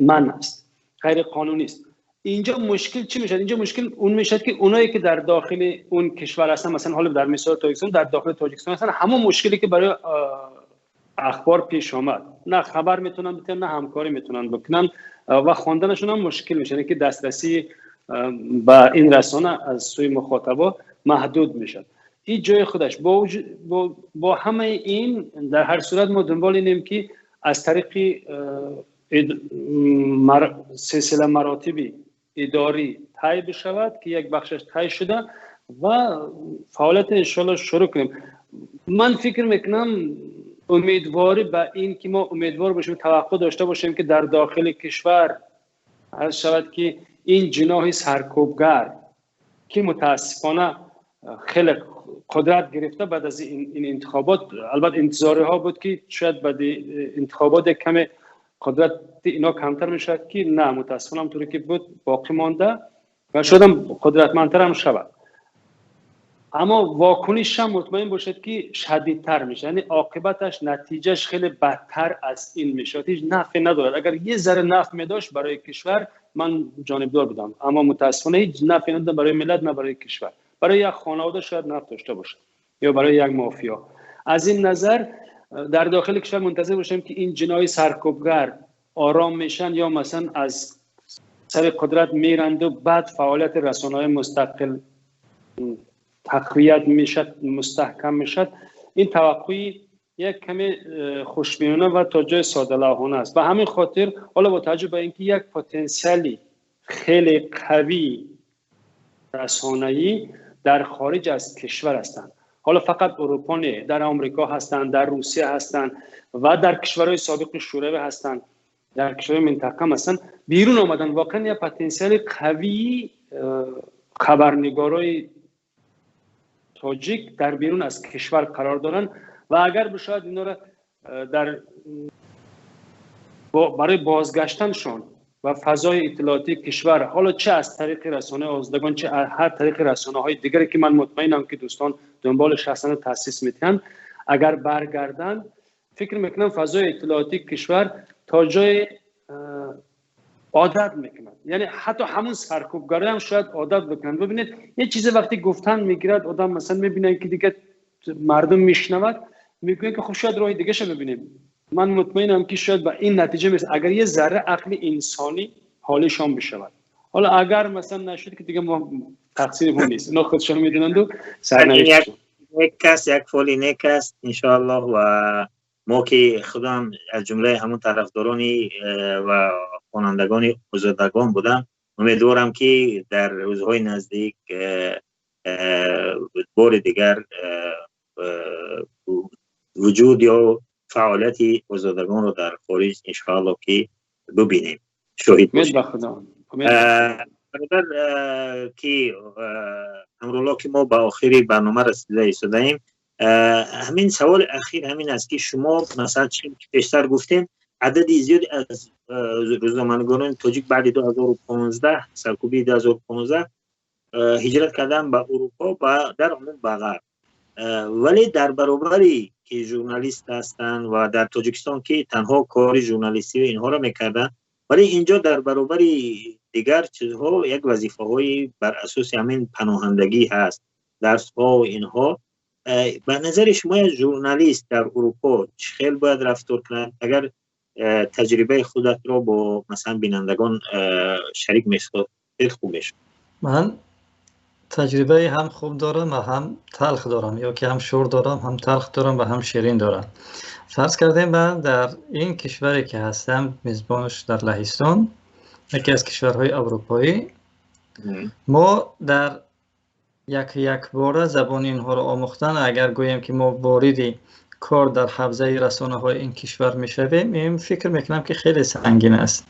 Speaker 2: манъ аст, ғайриқонунист. Инҷо мушкил чӣ мешавад? Инҷо мушкил он мешавад, ки оное ки дар дохили он кишвар ҳастанд, масалан ҳоло дар мисоли Тоҷикистон, дар дохили Тоҷикистон ҳастанд, ҳамон мушкиле ки барои Ахбор пеш омад, на хабар метавонанд битиҳанд, на ҳамкорӣ метавонанд бикунанд ва хонданашон ҳам мушкил мешавад, ки дастрасӣ ба ин расона аз сӯи мухотабо маҳдуд мешавад. Ин ҷои худаш. Бо ҳамаи ин, дар ҳар сурат мо дунбол инем, ки аз тариқи силсила маротиби идорӣ тай бишавад, ки як бахшаш тай шуда ва фаъолият иншоалло шурӯъ кунем. Ман фикр мекунам, умедворӣ ба ин ки мо умедвор бошем, таваққӯъ дошта бошем, ки дар дохили кишвар арз шавад, ки ин ҷиноҳи саркӯбгар, ки мутаассифона хеле қудрат гирифта баъд аз ин интихобот, албатта интизориҳо буд, ки шояд баъди интихобот як каме қудрати ино камтар мешавад, ки на, мутаассифона ҳамтуре ки буд боқӣ монда ва шояд ҳам қудратмандтар ҳам шавад. Аммо вокунишам, мутмаин бошед, ки шадидтар мешавад, яъне оқибаташ, натиҷаш хеле бадтар аз ин мешавад. Ҳеҷ нафъе надорад. Агар یه ذره нафъ медошт барои кишвар, ман ҷонибдор будам, аммо мутаассифона ҳеҷ нафъе надорад барои миллат, на барои кишвар. Барои як хонавода шояд нафъ дошта бошад ё барои як мафия. Аз ин назар дар дохили кишвар мунтазир бошем, ки ин ҷиноҳи саркӯбгар ором мешан ё масалан аз сари қудрат меранду баъд фаъолияти расонаҳои мустақил тақвият мешад, мустаҳкам мешад, ин таваққӯи як каме хушбинона ва то ҷои содалавҳона аст. Ба ҳамин хотир ҳоло бо таваҷҷӯҳ ба инки як потенсиали хеле қавӣ расонаӣ дар хориҷ аз кишвар ҳастанд, ҳоло фақат Аврупо не, дар Амрико ҳастанд, дар Русия ҳастанд ва дар кишварҳои собиқи Шӯравӣ ҳастанд, дар кишварҳои минтақа ҳастанд, берун омадан, воқеан як потенсиали қавии хабарнигорои тоҷик дар берун аз кишвар қарор доранд ва агар бишояд инора дар барои бозгаштаншон ва фазои иттилоотии кишвар, ҳоло чӣ аз тариқи расонаи Озодагон, чӣ ҳар тариқи расонаҳои дигаре, ки ман мутмаинам, ки дӯстон дунболаш ҳастанд, таъсис медиҳанд, агар баргарданд, фикр мекунам, фазои иттилоотии кишвар то ҷое одат мекунад. Яъне ҳатто ҳамун саркӯбгароям ҳам шояд одат бикунанд. Бибинед, یه чизе вақте гуфтан мегирад, одам масалан мебинад, ки дигар мардум мешунавад, мегӯяд, ки хуб, шояд роҳи дигаша бибинем. Ман мутмаинам, ки шояд ба ин натиҷа мерасад, агар یه ذره عقل инсонӣ ҳолишон бишавад. Ҳоло агар масалан нашуд, ки дига мо тақсири мо нест, ино худшон медонанду сарнавиштшон.
Speaker 1: Нек аст, як фоли нек аст, иншоаллоҳ. Ва мо ки худам аз ҷумлаи ҳамон тарафдорони ва хонандагони Озодагон будам, умедворам, ки дар рӯзҳои наздик бори дигар вуҷуд ё фаъолияти Озодагонро дар хориҷ, иншоаллоҳ, ки бубинем, шоҳид.
Speaker 2: Умед ба Худо.
Speaker 1: Бародар, ки Амрулло, ки мо ба охири барнома расида истодаем, ҳамин саволи ахир ҳамин аст, ки шумо масалан, чи ки пештар гуфтем, адади зиёде аз рӯзноманигорони тоҷик баъди 2015, саркӯбии 2015, ҳиҷрат кардан ба Урупо ва дар умум ба Ғарб, вале дар баробари ки журналист ҳастанд ва дар Тоҷикистон ки танҳо кори журналистию инҳоро мекарданд, вале инҷо дар баробари дигар чизҳо як вазифаҳои бар асоси ҳамин паноҳандагӣ ҳаст, дарсҳо, инҳо. Ба назари шумо, як журналист дар Урупо чӣ хел бояд рафтор кунад? Агар таҷрибаи худатро бо масалан бинандагон шарик месохтед, хуб мешуд.
Speaker 3: Ман таҷрибаи ҳам хуб дорам ва ҳам талх дорам, ё ки ҳам шур дорам, ҳам талх дорам ва ҳам ширин дорам. Фарз кардем, ман дар ин кишваре ки ҳастам, мизбонаш дар Лаҳистон, яке аз кишварҳои аврупоӣ, мо дар як якбора забони инҳоро омӯхтан, агар гӯем, ки мо вориди кор дар ҳавзаи расонаҳои ин кишвар мешавем, ин фикр мекунам, ки хеле сангин аст,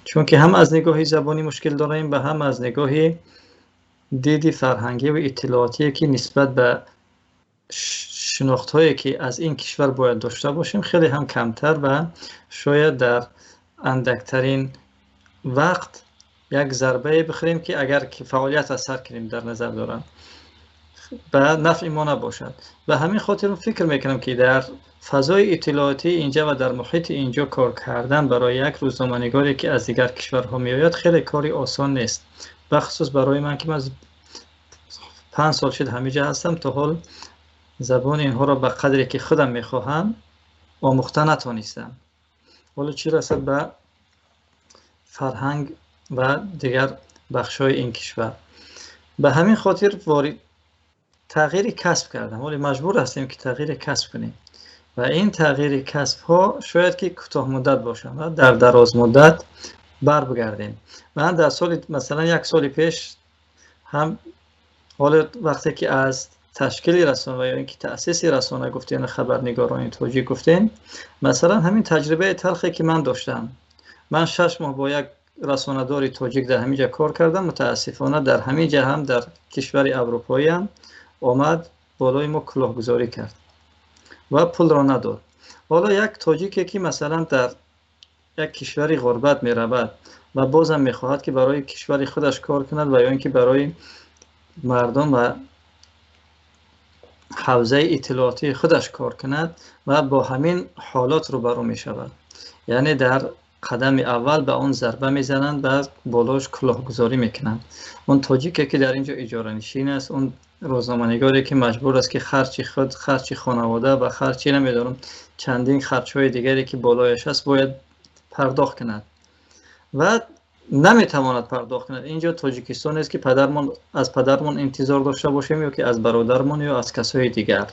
Speaker 3: чунки ҳам аз нигоҳи забонӣ мушкил дорем ва ҳам аз нигоҳи диди фарҳангӣ ва иттилоотие, ки нисбат ба шинохтҳое, ки аз ин кишвар бояд дошта бошем, хеле ҳам камтар ва шояд дар андактарин вақт як зарбае бихӯрем, ки агар фаъолият аз сар кунем, дар назар дорам, ба нафъи мо набошад. Ба ҳамин хотир фикр мекунам, ки дар фазои иттилоотии инҷа ва дар муҳити инҷо кор кардан барои як рӯзноманигоре, ки аз дигар кишварҳо меояд, хеле кори осон нест. Бахусус барои ман, ки ман 5 сол шуд ҳамиҷа ҳастам, то ҳол забони инҳоро ба қадре ки худам мехоҳам омӯхта натонистам, ҳоло чӣ расад ба фарҳанг ва дигар бахшҳои ин кишвар. Ба ҳамин хотир ворид тағйири касб кардам. Ҳоле маҷбур ҳастем, ки тағйири касб кунем ва ин тағйири касбҳо шояд ки кӯтоҳмуддат бошанд ва дар дарозмуддат بر بگردیم. من در سال مثلا یک سال پیش هم حالا وقتی که از تشکیل رسانه و یا اینکه تأسیس رسانه گفتین، خبرنگاران тоҷик گفتین، مثلا همین تجربه تلخی که من داشتم، من 6 ماه با یک رسانه‌دار тоҷик در همینجا کار کردم. متاسفانه در همینجا هم در کشور اروپایی هم آمد بالای ما کلاهگذاری کرد و پول را نداد. حالا یک тоҷике که مثلا در یک کشور غربت می رود و بازم می خواهد که برای کشور خودش کار کند و یا اینکه برای مردم و حوزه اطلاعاتی خودش کار کند و با همین حالات روبرو می شود. یعنی در قدم اول به آن ضربه میزنند و بالاش کلاهگذاری میکنند. اون тоҷике که در اینجا اجاره نشین است، اون روزنامه‌نگاری که مجبور است که خرچ خود، خرچ خانواده و خرچی نمیدارم چندین خرچ‌های دیگری که بالایش است باید پرداخت کند و نمیتواند پرداخت کند. اینجا تاجیکستان است که پدرمان از پدرمان انتظار داشته باشیم یا که از برادرمان یا از کسای دیگر.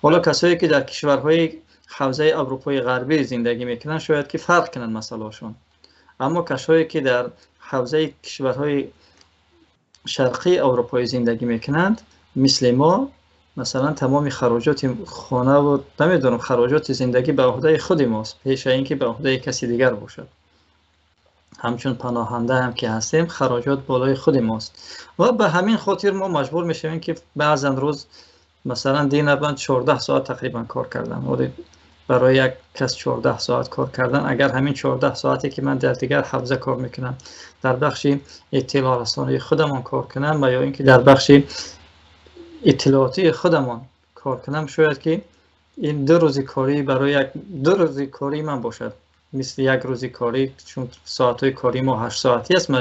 Speaker 3: حالا کسایی که در کشورهای حوزه اروپای غربی زندگی میکنن شاید که فرق کنند مسئله‌شون، اما کسایی که در حوزه کشورهای شرقی اروپایی زندگی میکنند مثل ما، مثلا تمام خراجات خانه و نمیدونم خراجات زندگی به عهده خود ماست پیش اینکه به عهده کسی دیگر باشد. همچون پناهنده هم که هستیم خراجات بالای خود ماست و به همین خاطر ما مجبور میشویم که بعضا روز مثلا دین من 14 ساعت تقریبا کار کردم. ولی برای یک کس 14 ساعت کار کردن، اگر همین 14 ساعتی که من در دیگر حوزه کار میکنم در بخش اطلاع رسانی خودمان کار کنم و یا اینکه در بخش اطلاعاتی خودمان کار کنم، شاید که این 2 روز کاری برای یک 2 روز کاری من باشد، مثل یک روز کاری، چون ساعت‌های کاری ما 8 ساعتی است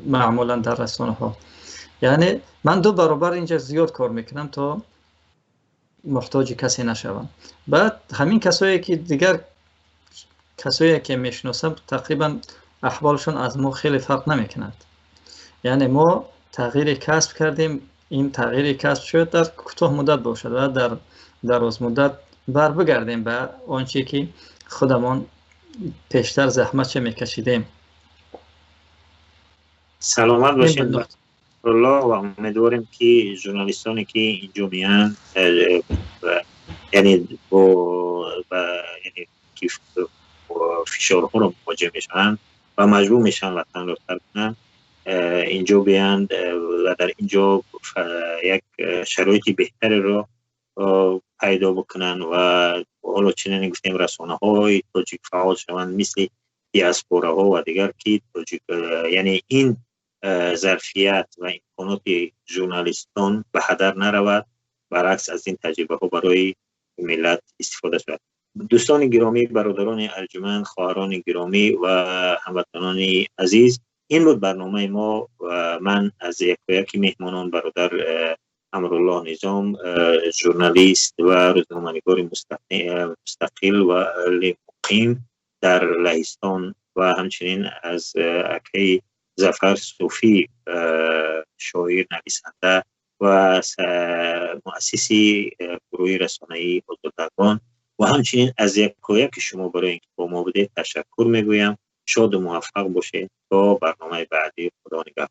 Speaker 3: معمولا در رسانه ها. یعنی من 2 برابر اینجا زیاد کار میکنم تا محتاج کسی نشوم. بعد همین کسایی که دیگر کسایی که میشناسم تقریبا احوالشون از ما خیلی فرق نمیکند. یعنی ما تغییر کسب کردیم، این تغییر کسب شد در کوتاه مدت باشد و در دراز مدت بر بگردیم به آنچه که خودمان پیشتر زحمت چه میکشیدیم.
Speaker 1: سلامت باشید الله و امیدواریم که ژورنالیستانی که اینجا میان، یعنی با یعنی که فشارها رو مواجه میشن و مجبور میشن وطن رو ترک کنن، اینجا بیاند و در اینجا یک شرایط بهتری رو پیدا بکنن و حالا چنین گفتیم رسانه های تاجیک فعال شوند مثل دیاسپورا ها و دیگر که تاجیک، یعنی این ظرفیت و امکانات ژورنالیستان به هدر نرود، برعکس از این تجربه ها برای ملت استفاده شود. دوستان گرامی، برادران ارجمند، خواهران گرامی و هموطنان عزیز، این بود برنامه ما و من از یک مهمانان برادر امرالله نظام، ژورنالیست و روزنامه‌نگار مستقل و مقیم در لهستان و همچنین از اکی ظفر صوفی، شاعر، نویسنده و مؤسس گروه رسانه‌ای آزادگان و همچنین از یک شما برای اینکه با ما بودید تشکر میگویم. شاد و موفق باشید تا برنامه بعدی. خدا نگهدار.